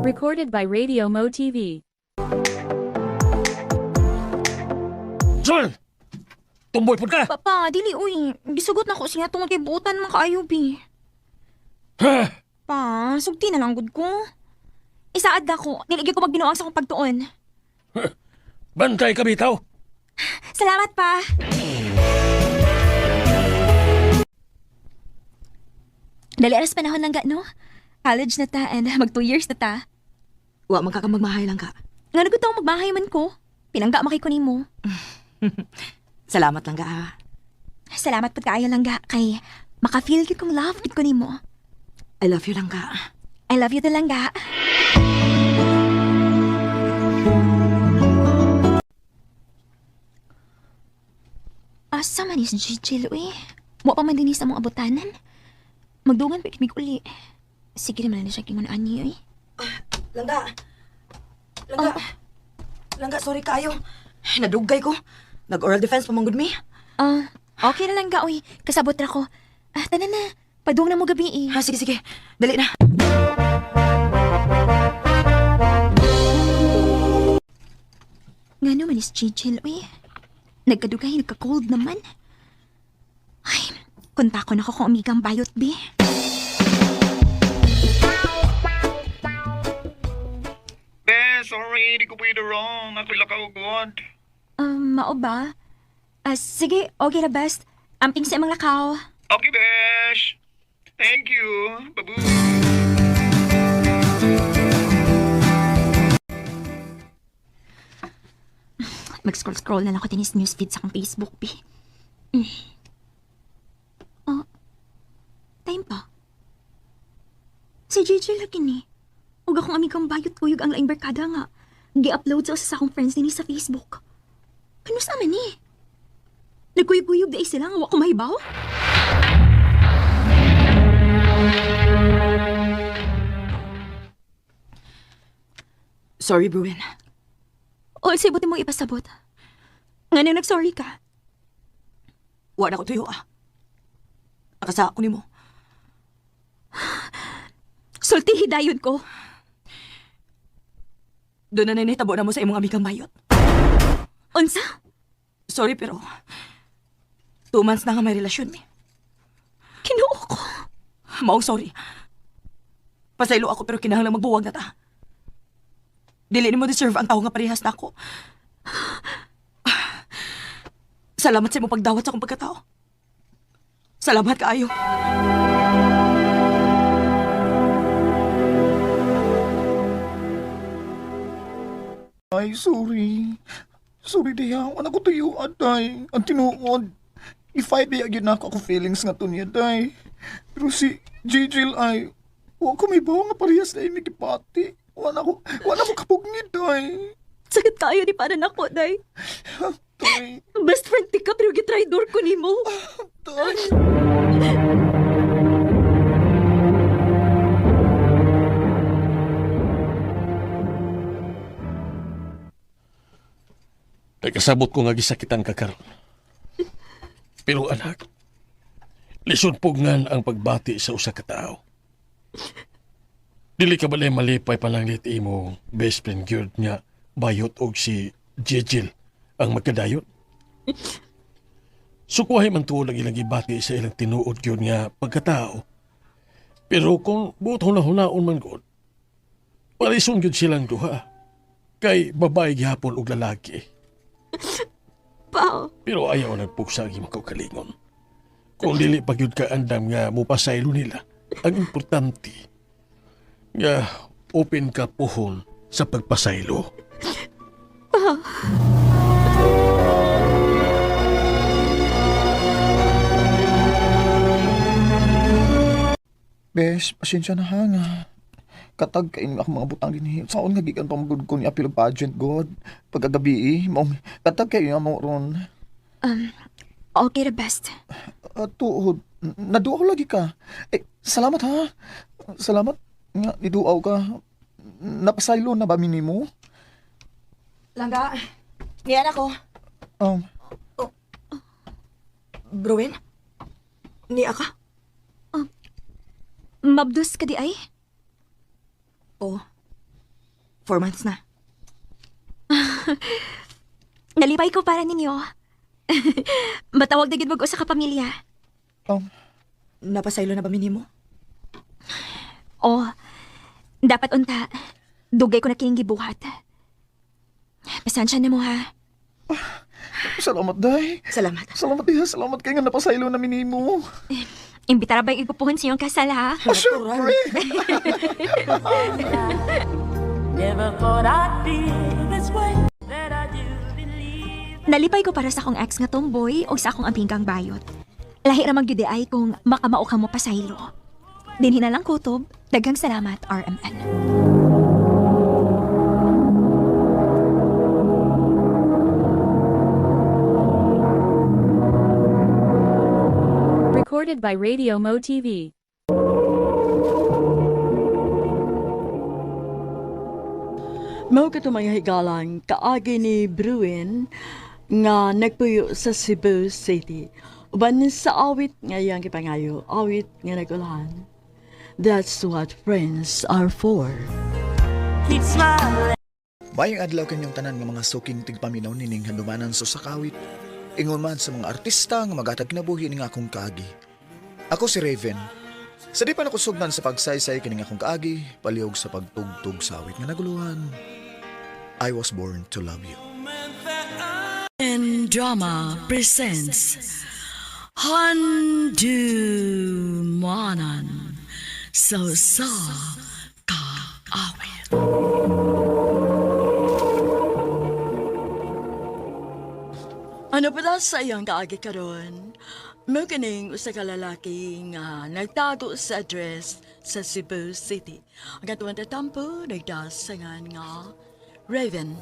Recorded by Radio Mo TV. Unsa man? Tumboy pud ka. Papa, dili uy. Gisugot na ko siya tungod kay buutan man kaayo bi. Ha? Pa, sugti na lang gud ko. Isaad na ko, dili gyud ko magbinuang sa akong pagtuon. Bantay ka bitaw. Salamat pa. Dali aras panahon lang ga, no? College na ta and mag 2 years na ta. Wa man ka ka magmahay lang ka. Nga nagud taong magmahay man ko. Pinangga makay ko nimo. Salamat lang ka. ah. Salamat pud kaayo lang ga kay maka-feel gid kong love gid ko nimo. I love you lang ka. I love you talaga. Asa man is Gigi, uy? Wa pa man din sa mong abutanan. Magdungan pa mig uli. Sige naman na siya kingon ani, uy. Langga. Langga. Langga, sorry kayo. Nadugay ko. Nag-oral defense pa manggod mi. Ah, okay na lang ga, oy. Kasabot ra ko. Ah, tanan na. Padung na mo gabi eh. Ha, sige, sige. Dali na. Nga naman is Chichil, uy. Nagkadugay, nagka-cold naman. Ay, konta ko na ko kung amigang bayot, be. Be, sorry, di ko pwede wrong. Ako lakaw god. Mao ba? Ah, sige, okay na best. Amping sa imong lakaw. Okay, Besh. Thank you. Babu. Mag-scroll-scroll na lang ako tinis newsfeed sa akong Facebook, be. Oh, time pa. Si JJ lagi ni. Ug akong amigang bayot kuyog ang laing barkada nga. Gi-upload sa usa sa akong friends dinhi sa Facebook. Kano sa man ni? Nagkuyog-kuyog di ay sila nga wa ko mahibaw? Sorry, Bruin. O sa mo ipasabot. Nga nang nag-sorry ka. Wa na ko tuyo ah. Akasa ako nimo. Sulti hidayon ko. Doon na nahitabo na mo sa imong amigang bayot. Unsa? Sorry pero 2 months na nga may relasyon mi. Kinuo ko. Maong sorry. Pasaylo ako pero kinahanglan magbuwag na ta. Dili nimo deserve ang tao nga parehas na ako. Salamat sa imong pagdawat sa akong pagkatao. Salamat kaayo. Ay, sorry. Sorry diha. Wala ko tuyo, aday. Ang tinuod. I-five di agad na ako ako feelings nga to niya, day. Pero si JJ ay, wa ko may bawa nga parehas na imig ipati. Wala ko kapugngid, day. Sakit kayo ni para nako, day. Day, Best friend ti ka pero gitraidor ko nimo. day. Nagkasabot ko nga gisakitan ka karon. Pero anak, lisod pugngan ang pagbati sa usa ka tawo. Dili ka balay malipay pananglit imo best friend gyud nga bayot og si Jejel ang magkadayon. Sukuhay man tuod ang ilang gibati sa ilang tinuod gyud nga pagkatao. Pero kung buot huna-hunaon man gud, parison gyud silang duha. Kay babae gihapon og lalaki. Pa, Pero ayaw nagpuksa ang imong kaugalingon. Kung dili pa gyud ka andam nga mupasaylo nila, ang importante nga open ka puhon sa pagpasaylo. Bes, pasensya na ha nga. Katag kay ako mga butang dinhi. Saon nga gikan pamagod ko ni apil pageant god. Pagkagabi eh, maong katag kay nga mo ron. Okay ra best. Tuod, naduaw lagi ka. Eh, salamat ha. Salamat nga niduaw ka. Napasaylo na ba minimo? Langga, niyan ako. Bruin? Niya ka? Mabdus ka di ay? Oh, 4 months na. Nalipay ko para ninyo. Matawag na gid mag usa ka pamilya. Napasaylo na ba minimo? Oh, dapat unta. Dugay ko na kining gibuhat. Pasensya na mo ha. Salamat day. Salamat. Salamat diha, salamat kay nga napasaylo na minimo. Imbitara ba yung ipupuhon sa iyong kasal ha? Ah, syempre. Nalipay ko para sa akong ex nga tomboy o sa akong amigang bayot. Lahi ra man gyud di ay kung makamao ka mo pasaylo. Dinhi na lang kutob. Daghang salamat, RMN. Recorded by Radio Mo TV. Mao kato mga higalan, kaagi ni Bruin, nga nagpuyo sa Cebu City. Uban sa awit nga iyang gipangayo, awit nga nagulahan. That's what friends are for. Keep smiling. Mayong adlaw kanyang tanan nga mga suking tigpaminaw nining handumanan sa sakawit. Ingon man sa mga artista nga magatag kinabuhi ning akong kaagi. Ako si Raven. Sa di pa nakusugnan sa pagsaysay kining akong kaagi, palihog sa pagtugtog sa awit nga naguluhan. I was born to love you. And Drama presents Handumanan sa sa kaawit. Ano pala sa iyang kaagi karon? Mo kining usa ka lalaki nga nagtago sa address sa Cebu City. Ang katuwang tatampo nagdasangan nga Raven.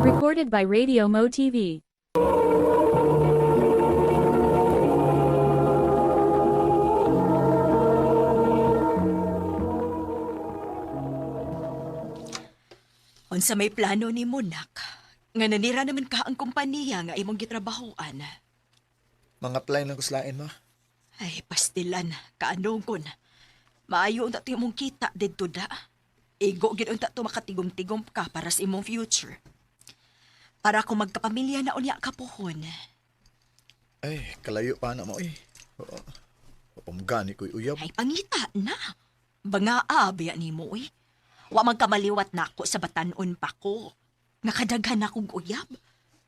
Recorded by Radio Mo TV. Unsa may plano ni Monak? Nga nanira naman ka ang kompanya nga imong gitrabahoan. Mga apply lang kuslain ma. Ay, pastilan, kaanong. Maayo unta to imong kita didto da. Igo gid unta to makatigom-tigom ka para sa imong future. Para kung magkapamilya na unya ka puhon. Ay, kalayo pa na mo eh. Oo. Pamgani ko'y uyab. Ay, pangita na. Banga abya nimo eh. Wa man kamaliwat nako sa batanon pa ko. Nakadaghan na kog uyab.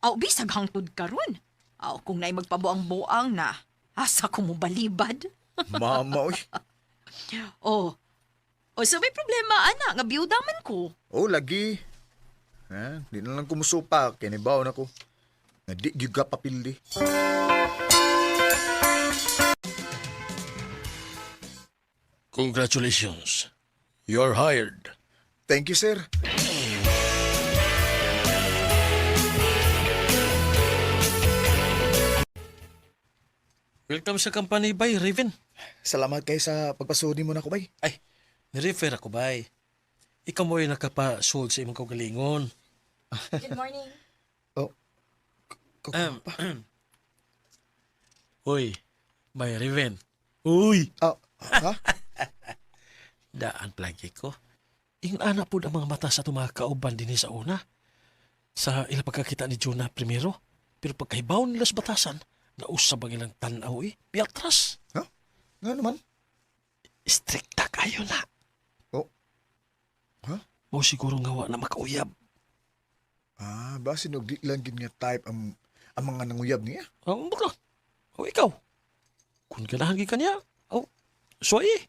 Aw bisag hangtod karon. Aw kung naay magpabuang-buang na. Asa ko mo balibad? Mama oy. Oh. Oh, so may problema ana nga biyuda man ko. Oh, lagi. Ha, di na lang kumusupa kay nibaw na ko. Nga di gyud ka papildi. Congratulations. You're hired. Thank you, sir. Welcome sa company, bay, Raven. Salamat kay sa pagpasudi mo na ko, bay. Ay, nirefer ako, bay. Ikaw mo ay nakapasuod sa imong kaugalingon. Good morning. Oh. Uy, bay Raven. Uy! Oh, ha? Daan plagi ko. Ing ana po ang mga mata sa itong mga kauban din sa una. Sa ilang pagkakita ni Jonah primero. Pero pagkahibaw nila sa batasan, nausab ang ilang tanaw eh. Piatras. Ha? Nga naman? Strikta kayo na. Oh. Ha? Mo siguro nga wa na makauyab. Ah, basin og di lang gid nga type ang mga nanguyab niya. Ang baka. O ikaw. Kung ganahan gid ka niya, oh, suway eh.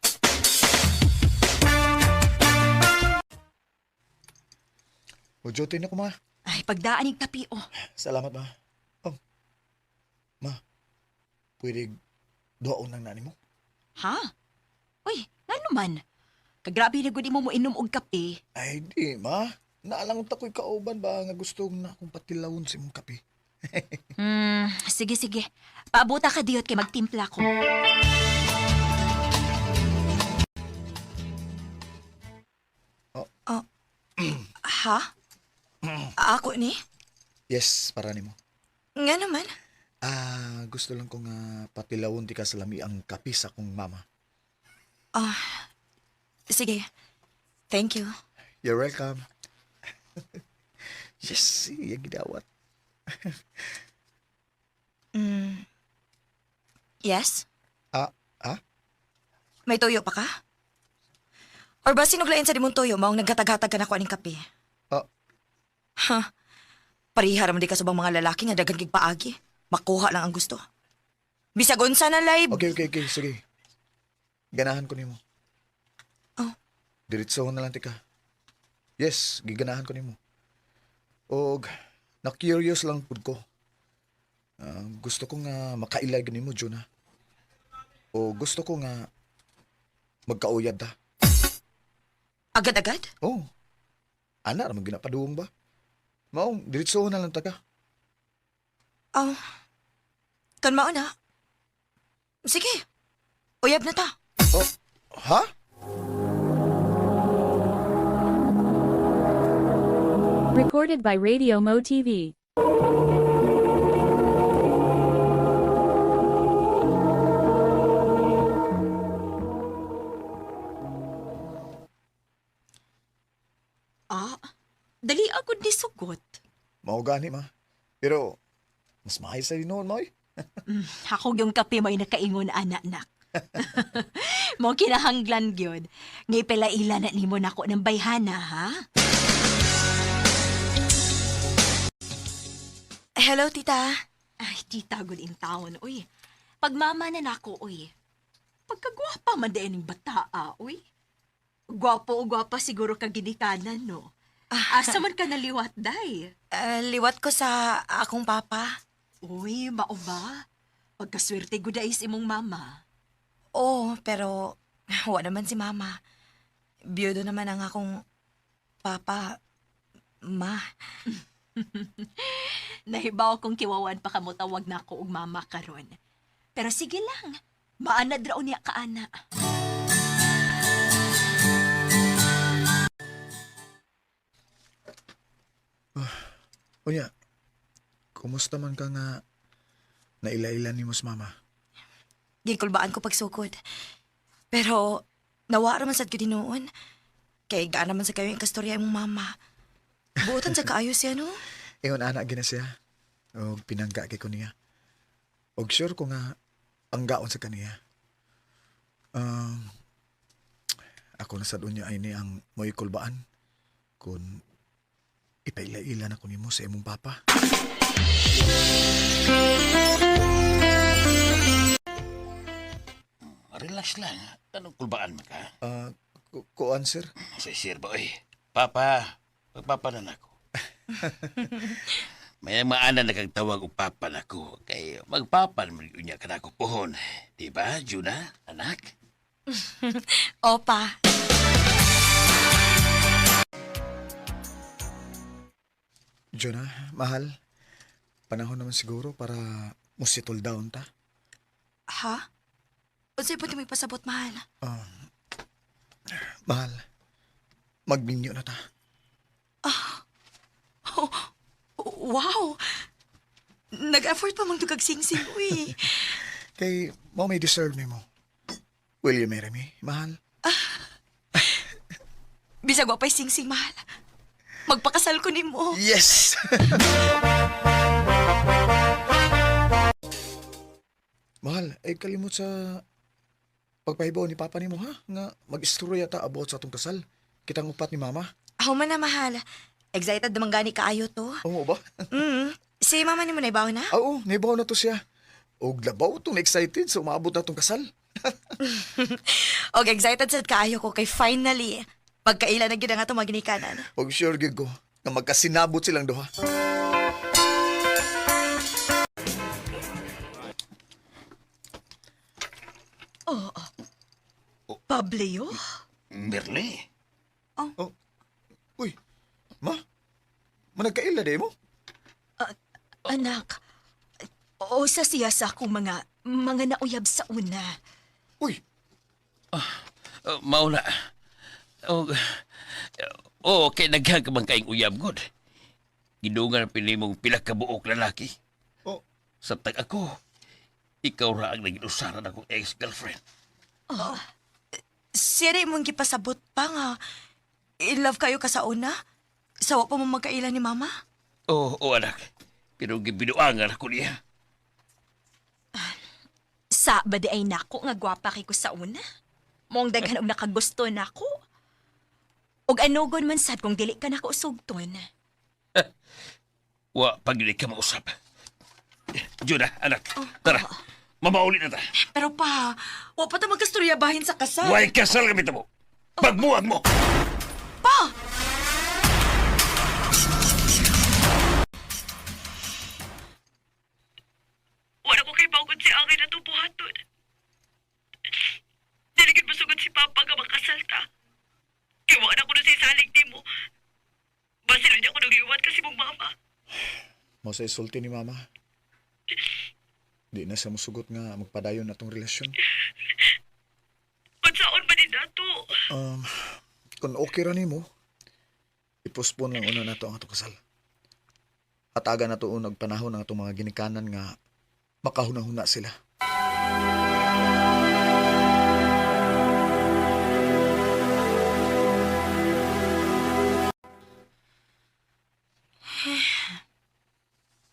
O jote na ko, ma. Ay, pagdaan yung kapi oh. Salamat, ma. Oh. Ma. Pwede doon nang nani mo? Ha? Uy, ngano man? Kagrabe na gud imo mo inom og kape. Ay, di, ma. Naalang ta ko'y kauban ba nga gusto na akong patilawon sa imong kape. Sige, sige. Paabuta ka diyot kay magtimpla ko. Oh. Ha? Ako ni? Yes, para nimo. Nga naman. Ah, gusto lang ko nga patilawon ti ka sa lami ang kape sa akong mama. Ah, sige. Thank you. You're welcome. Yes, iya gidawat. Yes? Ah, ah? May tuyo pa ka? Or ba sinuglain sa dimong tuyo, maong naghatag-hatag ka na ko aning kape? Ah. Ha? Pariha raman di ka subang mga lalaki nga daghan kig paagi. Makuha lang ang gusto. Bisag unsa na live. Okay. Sige. Ganahan ko nimo. Oh. Diretso na lang tika. Yes, giganahan ko nimo. Og na-curious lang pud ko. Ah, gusto ko nga makailag nimo, Jonah. O gusto ko nga magkauyab ta. Agad-agad? Oh. Ana ra man ginapaduong ba? Maong diretso na lang ta ka. Oh. Kan mao na. Sige. Uyab na ta. Oh, ha? Recorded by Radio Mo TV. Ah, dali agad ni sugot. Mao gani ma. Pero mas maayo sa noon mo. Ako yung kape may nakaingon ana nak. Mo kinahanglan gyud. Ngay pelaila na nimo nako ng bayhana ha. Hello, tita. Ay, tita good in town, uy. Pagmama na nako, uy. Pagkagwapa man din ning bataa, uy. Gwapo o gwapa siguro ka ginikanan, no? Asa man ka naliwat, day? Liwat ko sa akong papa. Uy, mao ba? Pagkaswerte gud is imong mama. Oo, pero wa naman si mama. Biyudo naman ang akong papa. Ma. Nahibaw kong kiwawan pa kamo tawag na ako og mama karon. Pero sige lang, maanad raw niya kaana. Unya, kumusta man ka nga naila-ila ni mos mama? Gikulbaan ko pagsukod. Pero nawa ra man sad ko tinuon. Kay gaan naman sa kayo yung kastorya imong mama. Buotan sa kaayo siya, no? Ingon anak gina siya. Og pinangga kay ko niya. Og sure ko nga ang gaon sa kaniya. Um, ako na sad unya ay ni ang mo'y kulbaan kun ipaila-ila na ko nimo sa imong papa. Relax lang. Anong kulbaan man ka? Ah, kuan sir? Sa sir ba, oy. Papa, pagpapa na nako. May maana na kang tawag og papa nako. Kay magpapa naman unya ka nako pohon. Di ba, Juna, anak? Opa. Jonah, mahal. Panahon naman siguro para mo settle down ta. Ha? Unsay pwede mo ipasabot, mahal? Mahal, magminyo na ta. Oh, wow! Nag-effort pa mang dugag sing-sing, uy. Kay mo may deserve nimo. Will you marry me, mahal? Bisag wa pa'y sing-sing, mahal. Magpakasal ko nimo. Yes! Mahal, ay kalimot sa pagpahibaw ni Papa nimo ha? Nga mag-istorya ta about sa atong kasal. Kitang upat ni Mama. Ako man na, mahal. Excited naman gani kaayo to. Oo ba? Mm. Si mama nimo na ibaw na? Oo, naibaw na to siya. Og labaw tong excited sa umaabot na tong kasal. Og excited sad kaayo ko kay finally pagkaila na gyud ang atong maginikanan. Og sure gyud ko nga magkasinabot silang duha. Pablio? Merle. Oh. Uy, ma? Managkaila di mo? Anak, o sa siya sa akong mga nauyab sa una. Uy, Mauna. Oh, oh, kay naghan ka man kaing uyab god. Gidungan pili mong pila ka buok lalaki. oh, Samtang ako, ikaw ra ang naging usaran akong ex-girlfriend. Siya na imong gipasabot pa nga. In love kayo ka sa una? Sawa pa mo magkaila ni mama? Oo, oh, anak. Pero gibinuangan ako niya. Sa ba di ay nako nga gwapa kay ko sa una? Mong daghan og nakagusto nako. Og anugon man sad kung dili ka nako sugton. Wa, pag hindi ka mausap. Juna, anak, tara. Mamauli na ta. Pero pa, wa pa ta magkastorya bahin sa kasal. Huwag kasal kami mo. Pagmuwag mo! Pa! Wala ko kay bagod si Angel na buhaton. Dili gid masugod si Papa nga makasal ta. Kay wala ko na sa isalig nimo. Basin niya ko nagliwat kasi mong mama. Mo sa isulti ni Mama. Di na siya musugot nga magpadayon na tong relasyon. Unsaon ba ni nato? Um, kung okay ra nimo, i-postpone lang una nato ang atong kasal. Hatagan na tuon og panahon ang atong mga ginikanan nga makahuna-huna sila.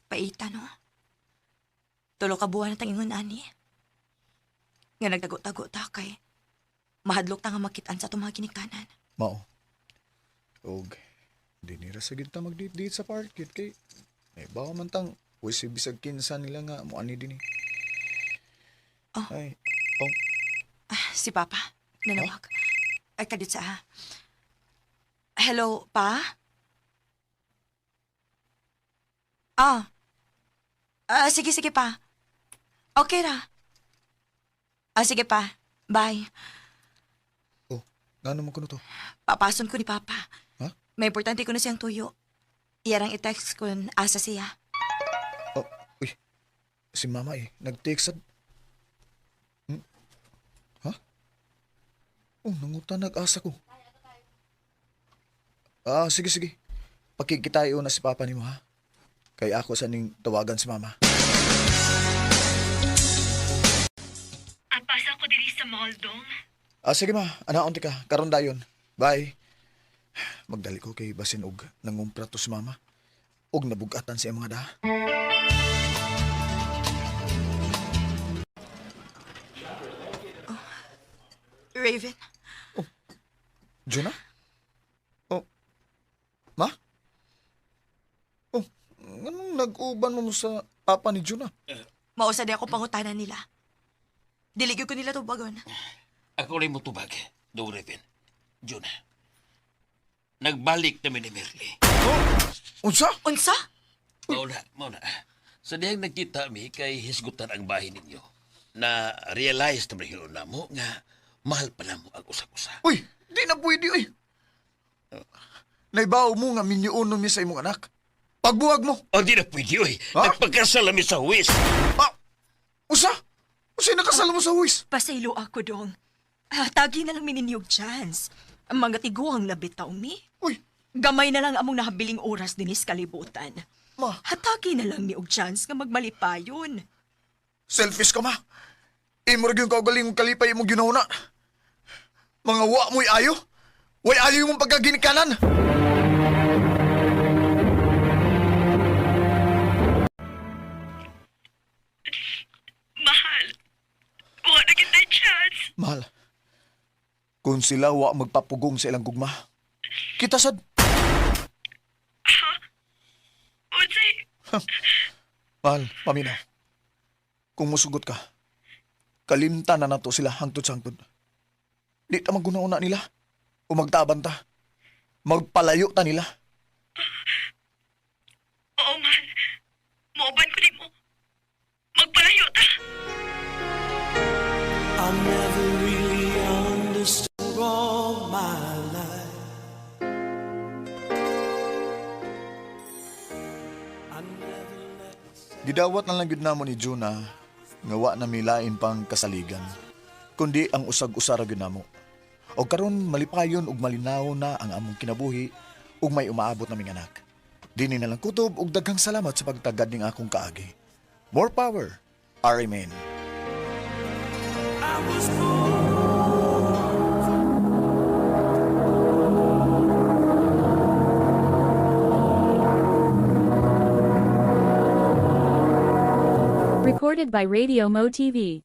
Paita, no? Tulo ka buwan na tang ingon ani. Nga nagtago-tago ta kay mahadlok ta nga makitaan sa atong mga ginikanan. Mao. Og di nira sa gid ta magdate-date sa park gid kay may bawa man tang uy si bisag kinsa nila nga mo ani dinhi. Oh. Ay, oh, Ah, si Papa, nanawag. Ay, kadit sa ah. Hello, Pa? Ah. Ah, sige, sige pa. Okay ra. Ah, sige pa. Bye. Oh, ngano man kuno to? Papason ko ni Papa. Ha? May importante ko na siyang tuyo. Iyarang i-text ko asa siya. Oh, uy. Si mama eh, nag-text sad. Ha? Oh, nanguta nag-asa ko. Ah, sige, sige. Pakikitayo na si papa nimo ha. Kay ako sa ning tawagan si mama. Apasa ko diri sa mall, dong. Ah, sige ma, anaon ti ka. Karon dayon. Bye. Magdali ko kay basin og nangumpra to si mama. Og nabugatan sa mga daha. Raven, Jonah? Oh. Ma? Oh, anong nag-uban mo sa papa ni Jonah? mausa di ako pangutanan nila. Diligyo ko nila tubagon. Ako rin mo tubag, Dong Raven. Jonah. Nagbalik namin ni Merly. Unsa? Unsa? Mauna, mauna. Sa dihang nagkita mi kay hisgutan ang bahay ninyo. Na realize na hinuon na mo nga mahal pa na mo ang usag-usa. Uy, di na pwede, uy. Naibaw mo nga minyuonon mi sa imong anak. Pagbuwag mo. O di na pwede, uy. Ha? Nagpagkasal mi sa huwis. Ah, usa? Usa nakasal mo sa huwis? Pasaylo ako, dong. Ah, tagi na lang mininyog chance. Ang mga tiguang nabitaw mi. Uy, Gamay na lang among nahabiling oras dinis kalibutan. ma, Hatagi na lang ni og chance nga magmalipayon. selfish ka ma. Imo ra gyud kaugaling kalipay imong ginahuna. Mga wa mo'y ayo. Way ayo imong pagkaginikanan. Mahal. Wala kita chance. Mahal, kung sila wa magpapugong sa ilang gugma, kita sad. Unsay? Mahal, paminaw. Kung musugot ka, kalimtan na nato sila hangtod sa hangtod. Di ta maguna-una nila. O magtaban ta. Magpalayo ta nila. Oo, mahal. Mooban ko nimo. Magpalayo ta. I never really understood all my life. I never let Gidawat na lang gyud namo ni Juna nga wa na milain pang kasaligan. Kundi ang usag-usara gyud namo. Og karon malipayon ug malinaw na ang among kinabuhi ug may umaabot naming anak. Dini na lang kutob ug daghang salamat sa pagtagad ning akong kaagi. More power. Amen. I was born. Recorded by Radio Mo TV.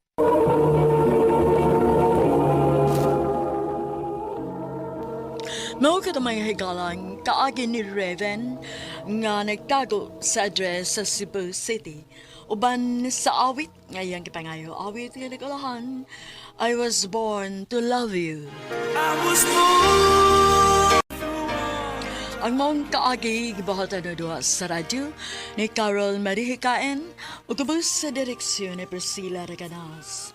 Mao ka mga higalang kaagi ni Raven nga nagtago sa address sa Cebu City. Uban sa awit, ngayang gipangayo awit nga nagulahan, I was born to love you. I was born. Ang maong kaagi gibuhatan na duha sa radyo ni Carol Marihikaen ug ubos sa direksyon ni Priscilla Reganas.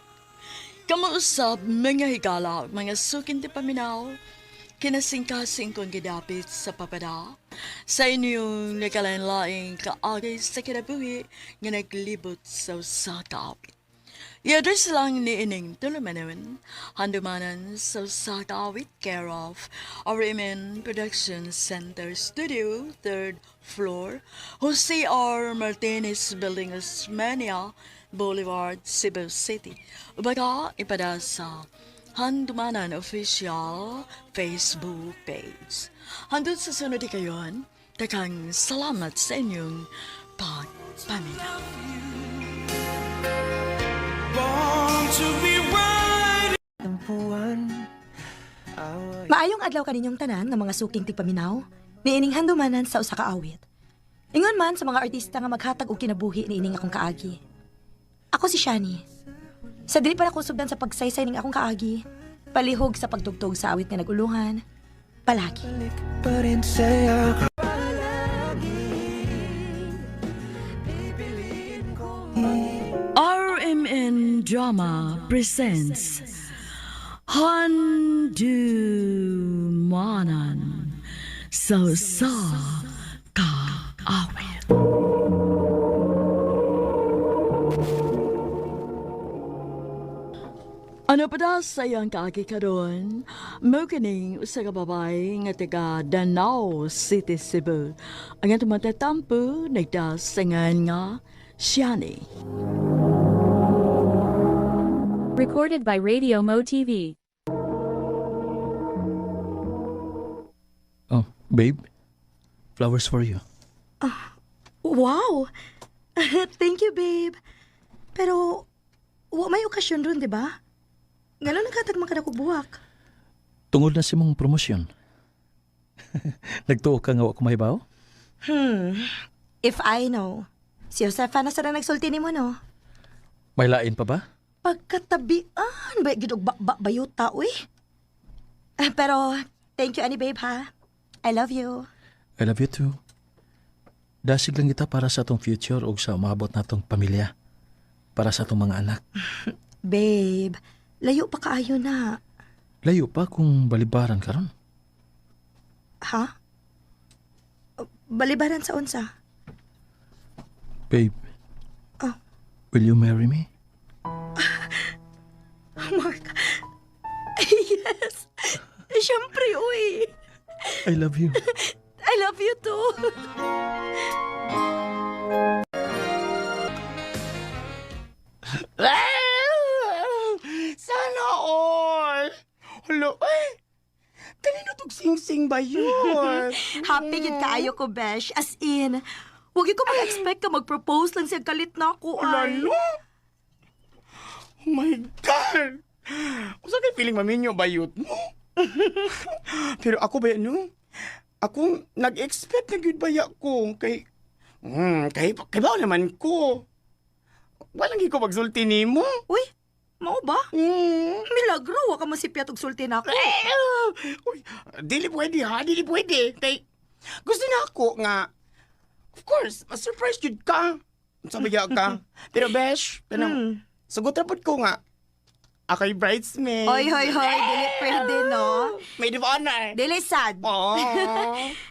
Kamuusap mga higala ug mga sukin ti paminaw, kinasingkasing kong gidapit sa papada sa inyong nakalain-laing kaagi sa kinabuhi nga naglibot sa usa ka awit. I-address lang ni ining tulumanon, handumanan sa usa ka awit, care of RMN Production Center Studio, 3rd floor, Jose R. Martinez Building, Osmeña Boulevard, Cebu City. Baka ipada sa Handumanan Official Facebook page. Hangtod sa sunod kayon, daghang salamat sa inyong pagpaminaw. Born to be wild. Maayong adlaw kaninyong tanan nga mga suking tigpaminaw, niining handumanan sa usa ka awit. Ingon man sa mga artista nga maghatag og kinabuhi niining akong kaagi. Ako si Shani. Sa dili pa nako sugdan sa pagsaysay ning akong kaagi, palihog sa pagtugtog sa awit nga nag-ulungan, palagi. Pa rin sa yakap. RMN Drama presents Handumanan sa usa ka awit. Ano pa da sa iyang kaagi karon? Mao kining usa ka babae nga taga Danao City, Cebu. Ang atong matatampo nagdasangan nga Shani. Recorded by Radio Mo TV. Oh, babe. Flowers for you. Wow! Thank you, babe. Pero, wa may okasyon ron, di ba? Ngano naghatag man ka nako buwak? Tungod na sa imong promosyon. Nagtuo ka nga wa ko mahibaw? If I know. Si Josefa na sana nagsulti nimo, no? May lain pa ba? Pagkatabian, ba gid og bakba bayuta, uy. Ah, pero, thank you, ani babe, ha? I love you. I love you too. Dasig lang kita para sa atong future o sa umabot natong pamilya. Para sa atong mga anak. Babe, layo pa kaayo na. Layo pa kung balibaran karon. Ha? Balibaran sa unsa? Babe. Oh. Will you marry me? Mark. Yes. Siyempre, uy. I love you. I love you too. Sana all! Hello, eh! Kanino tog sing-sing ba yun? Happy gid kaayo ko, Besh. As in, wag ko mag-expect ka mag-propose lang siya kalit na ako, ay. Lalo? Oh my God! Unsa kay feeling maminyo bayot mo? Pero ako ba no? Ako nag-expect na gyud baya ko kay kay kay bawo naman ko. Walang ko magsulti nimo. Uy, mao ba? Milagro, wa ka masipyat og sulti nako. Eh, uy, dili pwede ha, dili pwede. Kay gusto na ako nga of course, ma-surprise jud ka. Sabi ka. Pero besh, kanang sugot ra pud ko nga ako'y bridesmaid. Hoy, hoy, hoy, dili pwede, no? Maid of honor. Dili sad. Oh.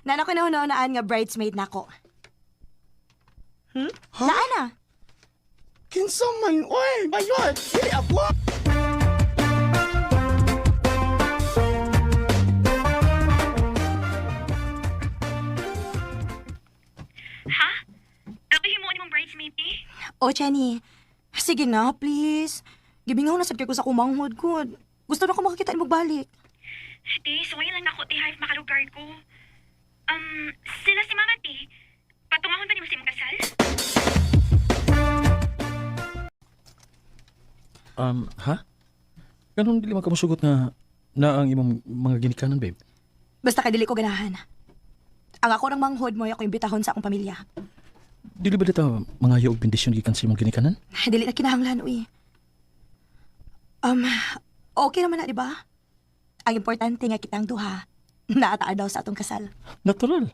Nana ko na nga bridesmaid nako. Huh? Naa na. Kinsa man, oy, bayot. Dili ako. Ha? Ako himuon imong bridesmaid, eh? O, Jenny. Sige na, please. Gibingaw na sad kay ko sa kumanghod ko. Gusto na ko makakita imong balik. Te, suwayin lang nako, te, ha, if makalugar ko. Sila si Mama, te. Patungahon ba nimo sa imong kasal? Ha? Ganun dili man ka mosugot nga na ang imong mga ginikanan, babe. Basta kay dili ko ganahan. Ang ako ng manghod mo, ako imbitahon sa akong pamilya. Dili ba dita mga og bendisyon gikan sa imong ginikanan? Dili na kinahanglan, uy. Okay naman na, di ba? Ang importante nga kitang duha, naataa daw sa atong kasal. Natural.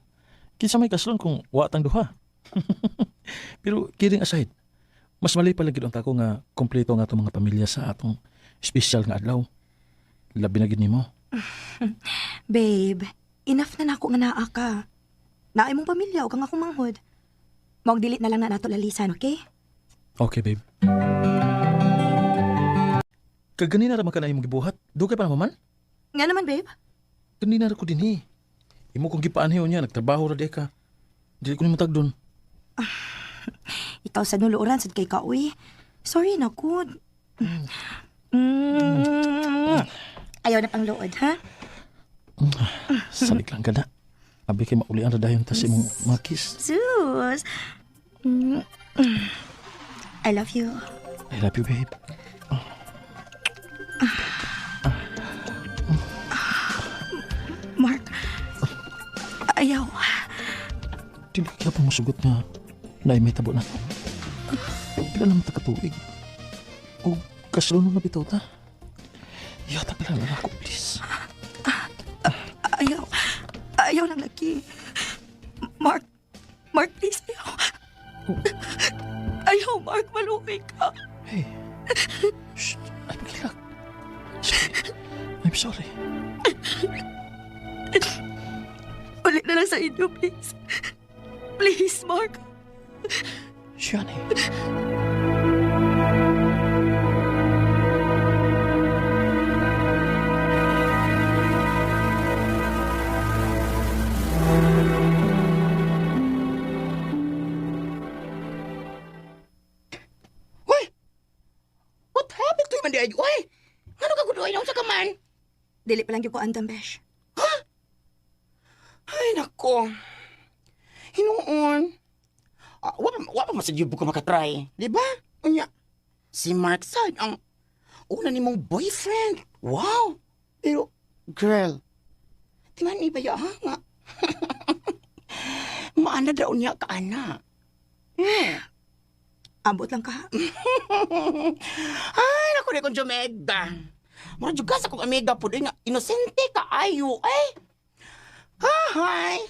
Kinsa may kaslon kung wa tang duha. Pero kidding aside, mas mali pala gid ang tako nga kompleto nga atong mga pamilya sa atong espesyal nga adlaw. Labi na gid nimo. Babe, enough na nako nga naa ka. Naa imong pamilya ug ang akong manghod. Maog dili na lang na nato lalisan, okay? Okay, babe. Kaganina ra man ka na imong gibuhat. Dugay pa naman man. Nga naman, babe. Ganina ra ko dinhi. Imo kong gipaanhiyo niya, nagtrabaho ra di ka. Dili ko nimo tagdon. Ikaw sa nuluoran sad kay ka, uy. Sorry na ko. Ayaw na pang luod, ha? Salig lang ka na. Abi kay maulian ra dayon ta sa imong mga kiss. Sus! I love you. I love you, babe. Mark, ayaw. Dili ka pa mosugot nga naay may tabo na to. Pila naman ta katuig. O kaslunon na bitaw ta. Yatag lang na ako, please. Ayaw. Ayaw ng laki. Mark, Mark, please, ayaw. Ayaw, Mark, maluwi ka. Hey. Shh. Ay, pagkilak. Sorry. I'm sorry. Ulit na lang sa inyo, please. Please, Mark. Shani. Hoy! What happened to you man di ay? Uy! Ano ka gudoy na unsa ka man? Dili pa lang yung ko andam, besh. Ay nako. Hinuon. Ah, wa pa masadyubo ka makatry, di ba? Unya. Si Mark sad ang una nimong boyfriend. Wow. Pero girl, di man iba ya ha nga. Maana daw niya ka ana. Yeah. Ambot lang ka. Ay, naku, di kong jumega. Mura juga sa kong amiga po nga, inosente ka ayo, ay. Hi.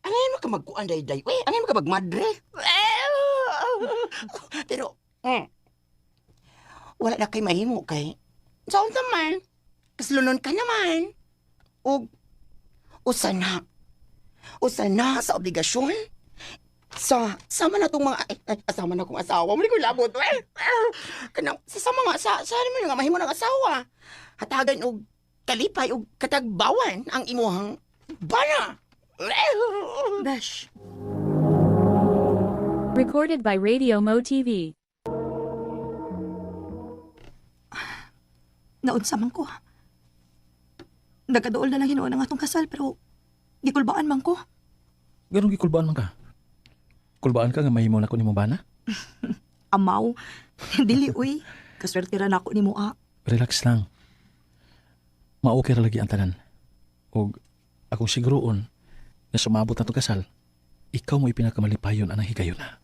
Angay mo ka magkuan day-day. Uy, angay mo ka magmadre. Eh, pero, wala na kay mahimo kay. Saan naman? Kaslunon ka naman. Og, usa na. Usa na sa obligasyon. Sa, sama na tong mga, ay, ay, asama na kong asawa. Muli ko labot, eh. Kanang, sa sama nga, sa ano mo nga, mahimo ng asawa. Hatagan og kalipay og katagbawan ang imuhang bana. Besh, Recorded by Radio Mo TV. naunsa man ko. Nagkadool na lang hinuon ang atong kasal pero gikulbaan man ko. Ganun gikulbaan man ka. Kulbaan ka nga mahimo na ko nimo bana. Amaw. Dili, uy. Kaswerte ra nako nimo, ah. Relax lang. Ma-okay ra lagi ang tanan. Og akong siguroon na sumabot na to kasal, ikaw mo ipinakamalipayon anang higayon na.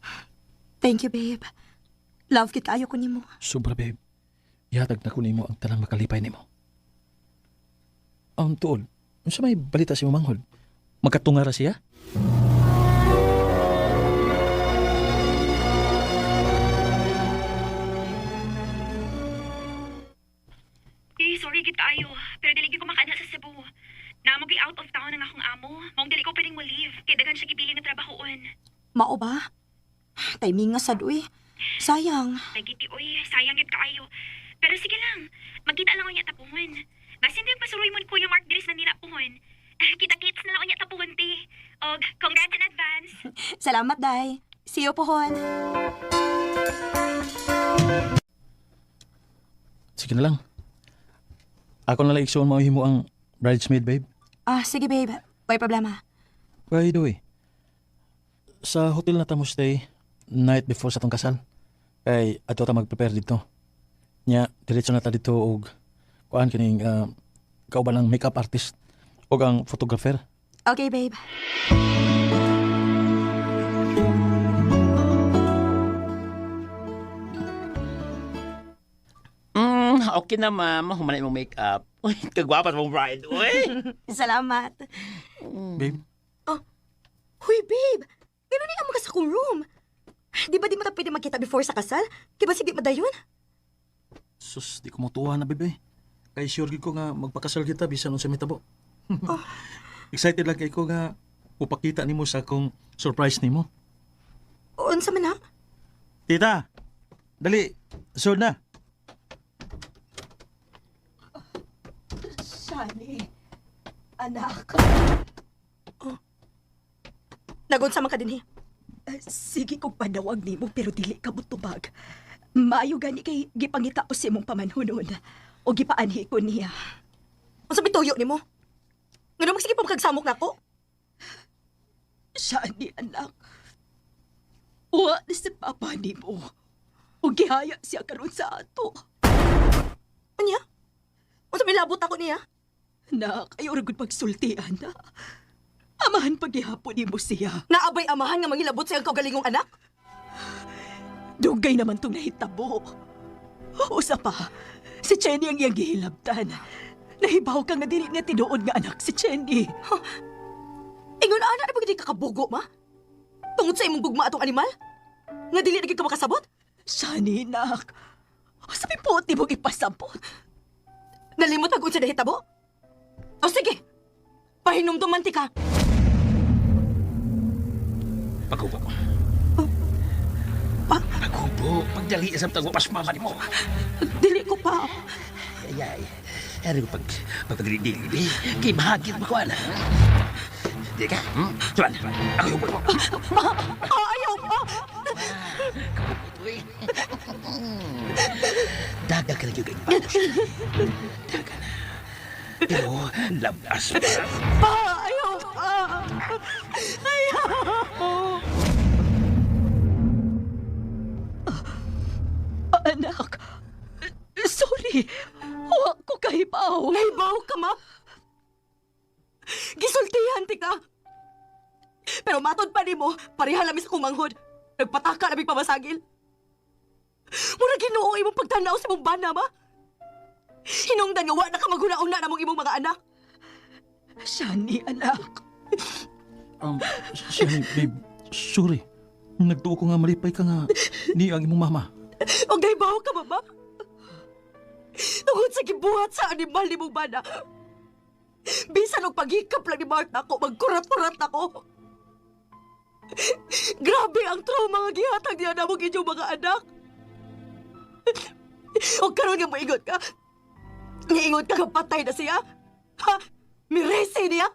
Thank you, babe. Love kita ayo ko nimo. Sobra, babe. Ihatag na ko nimo ang tanang makalipay nimo. Ang tuod, unsa may balita si Manghod? Magkatunga ra siya? Eh, sorry gid kaayo, pero dili gyud ko makaana sa Cebu. Naamo gyud out of town ang akong amo. Maong dili ko pwedeng mo leave kay daghan siya gipili nga trabahoon. Mao ba? Timing nga sad, uy. Sayang. Lagi ti oy, sayang gid kaayo. Pero sige lang, magkita lang unya tapuhon. Basin din pasuroy mon Kuya Mark diri sa Manila puhon. Kita-kits na lang unya tapuhon ti. Og congrats in advance. Salamat, Day. See you pohon. Sige na lang. Ako na lang igsuon mo himo ang bridesmaid, babe. Ah, sige, babe. May problema. By the way, sa hotel na ta mo stay night before sa tong kasal. Kay ato ta mag-prepare dito. Nya, diretso na ta dito og kuan kining kauban ang makeup artist og ang photographer. Okay, babe. Okay na, ma'am. Humanay mong make-up. Uy, kagwapa mong bride. Uy! Salamat. Babe, Huy, babe! Ganun ni ang mga sa akong room. Di ba di mo ta pwede magkita before sa kasal? Kaya ba sige madayon? Sus, di ko motuwa na, bebe. Kay sure gid ko nga magpakasal kita bisan unsa may tabo. Excited lang kay ko nga upakita nimo sa akong surprise nimo. Unsa man na? Tita, dali, sure na. Shani. Anak. Oh. Nagunsa man ka dinhi? Sige kog panawag nimo pero dili ka motubag. Maayo gani kay gipangita ko sa imong pamanhunon. O gipaanhi ko niya. Unsa may tuyo nimo? Ngano magsige pa magkagsamok nako? Shani, anak. Wa na si Papa nimo. O gihaya siya karon sa ato. Unya? Unsa may labot ako niya? Anak, ayaw ra gud pagsulti, anak. Amahan paghihapon nimo siya. Naabay amahan nga mangilabot sa iyang kaugalingong anak? Dugay naman tong nahitabo. Usa pa, si Chenny ang iyang gihilabtan. Nahibaw ka nga dili niya tinuod nga anak si Chenny. Ingon ana na pag di ka kabugo, ma? Tungod sa imong gugma atong animal? Nga dili na gyud ka makasabot? Shani, nak. Sabi po, di mo ipasabot. Nalimot ang unsa nahitabo? O sige, pahinumduman ti ka. Paghubo. Paghubo. Pagdali sa tagwa pas mama nimo. Dili ko pa. Ay, ay. Pero pag pagpadili-dili, di. Kay mahagit mo ko, ana. Di ka? Hmm? Tuan, ako yung mo. Ayaw pa! Daga ka na yung ganyan. Daga na. Pero, labas pa. Pa! Ayaw pa! Ayaw! Anak, sorry. Wa ko kahibaw. Nahibaw ka, ma! Gisultihan ti ka! Pero matod pa nimo, pareha lami sa kumanghod. Nagpataka labing pamasagil. Mura Ginoo imong pagtanaw sa imong bana, ma. Hinungdan nga wa na ka maghuna-una namong imong mga anak. Shani, anak. Shani, babe, sorry. Nagtuo ko nga malipay ka nga ni ang imong mama. Og nahibaw ka, mama. Tungod sa gibuhat sa animal ni mong bana. Bisan og paghikap lang ni Mark nako, magkurat-kurat ako. Grabe ang trauma nga gihatag niya namong inyong mga anak. Og karon nga moingon ka. Niingon ka nga patay na siya. Ha? Mirese niya?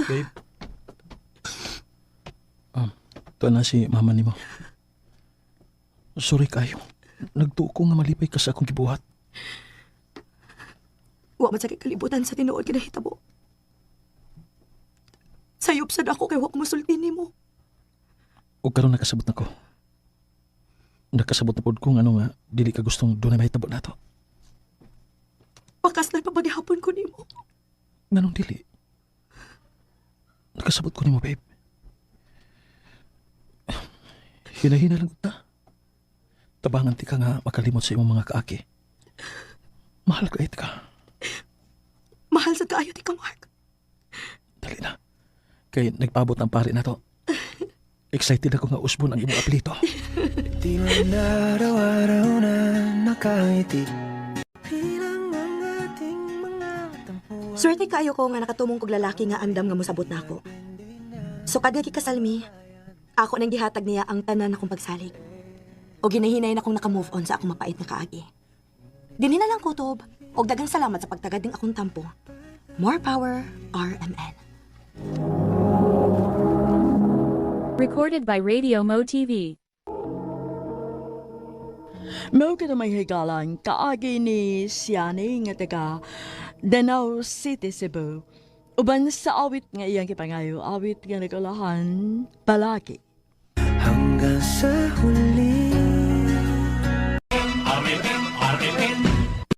Babe. Tuan na si mama nimo. Sorry kayo. Nagtuo ko nga malipay ka sa akong gibuhat. Wa man sa kay kalibutan sa tinuod kinahitabo. Sayop sad ako kay wa ko mosulti nimo. O karon nakasabot na ko. Nakasabot na pod ko nga ano nga dili ka gustong dunay mahitabo nato. Bakas na pabagihapon ko nimo. Nganong dili? Nakasabot ko nimo, babe. Hinahina lang ta. Tabangan ti ka nga makalimot sa imong mga kaaki. Mahal ka it ka. Mahal sa kaayo ti ka, Mark. Dali na. Kay nagpaabot ang pare na to. Excited ako nga usbon ang imong apelyido. Di man araw-araw na nakangiti. Bilang ang ating mga tampuhan. Swerte kaayo ko nga nakatumong kog lalaki nga andam nga mosabot nako. Sukad nga gikasalmi, ako nang gihatag niya ang tanan akong pagsalig. O ginahinay na akong naka-move on sa akong mapait na kaagi. Dinhi na lang kutob, og daghang salamat sa pagtagad ning akong tampo. More power, RMN. Recorded by Radio Mo TV. Mao ka may higalan kaagi ni Siani nga taga Danao City, Cebu. Uban sa awit nga iyang gipangayo, awit nga nagulahan palagi.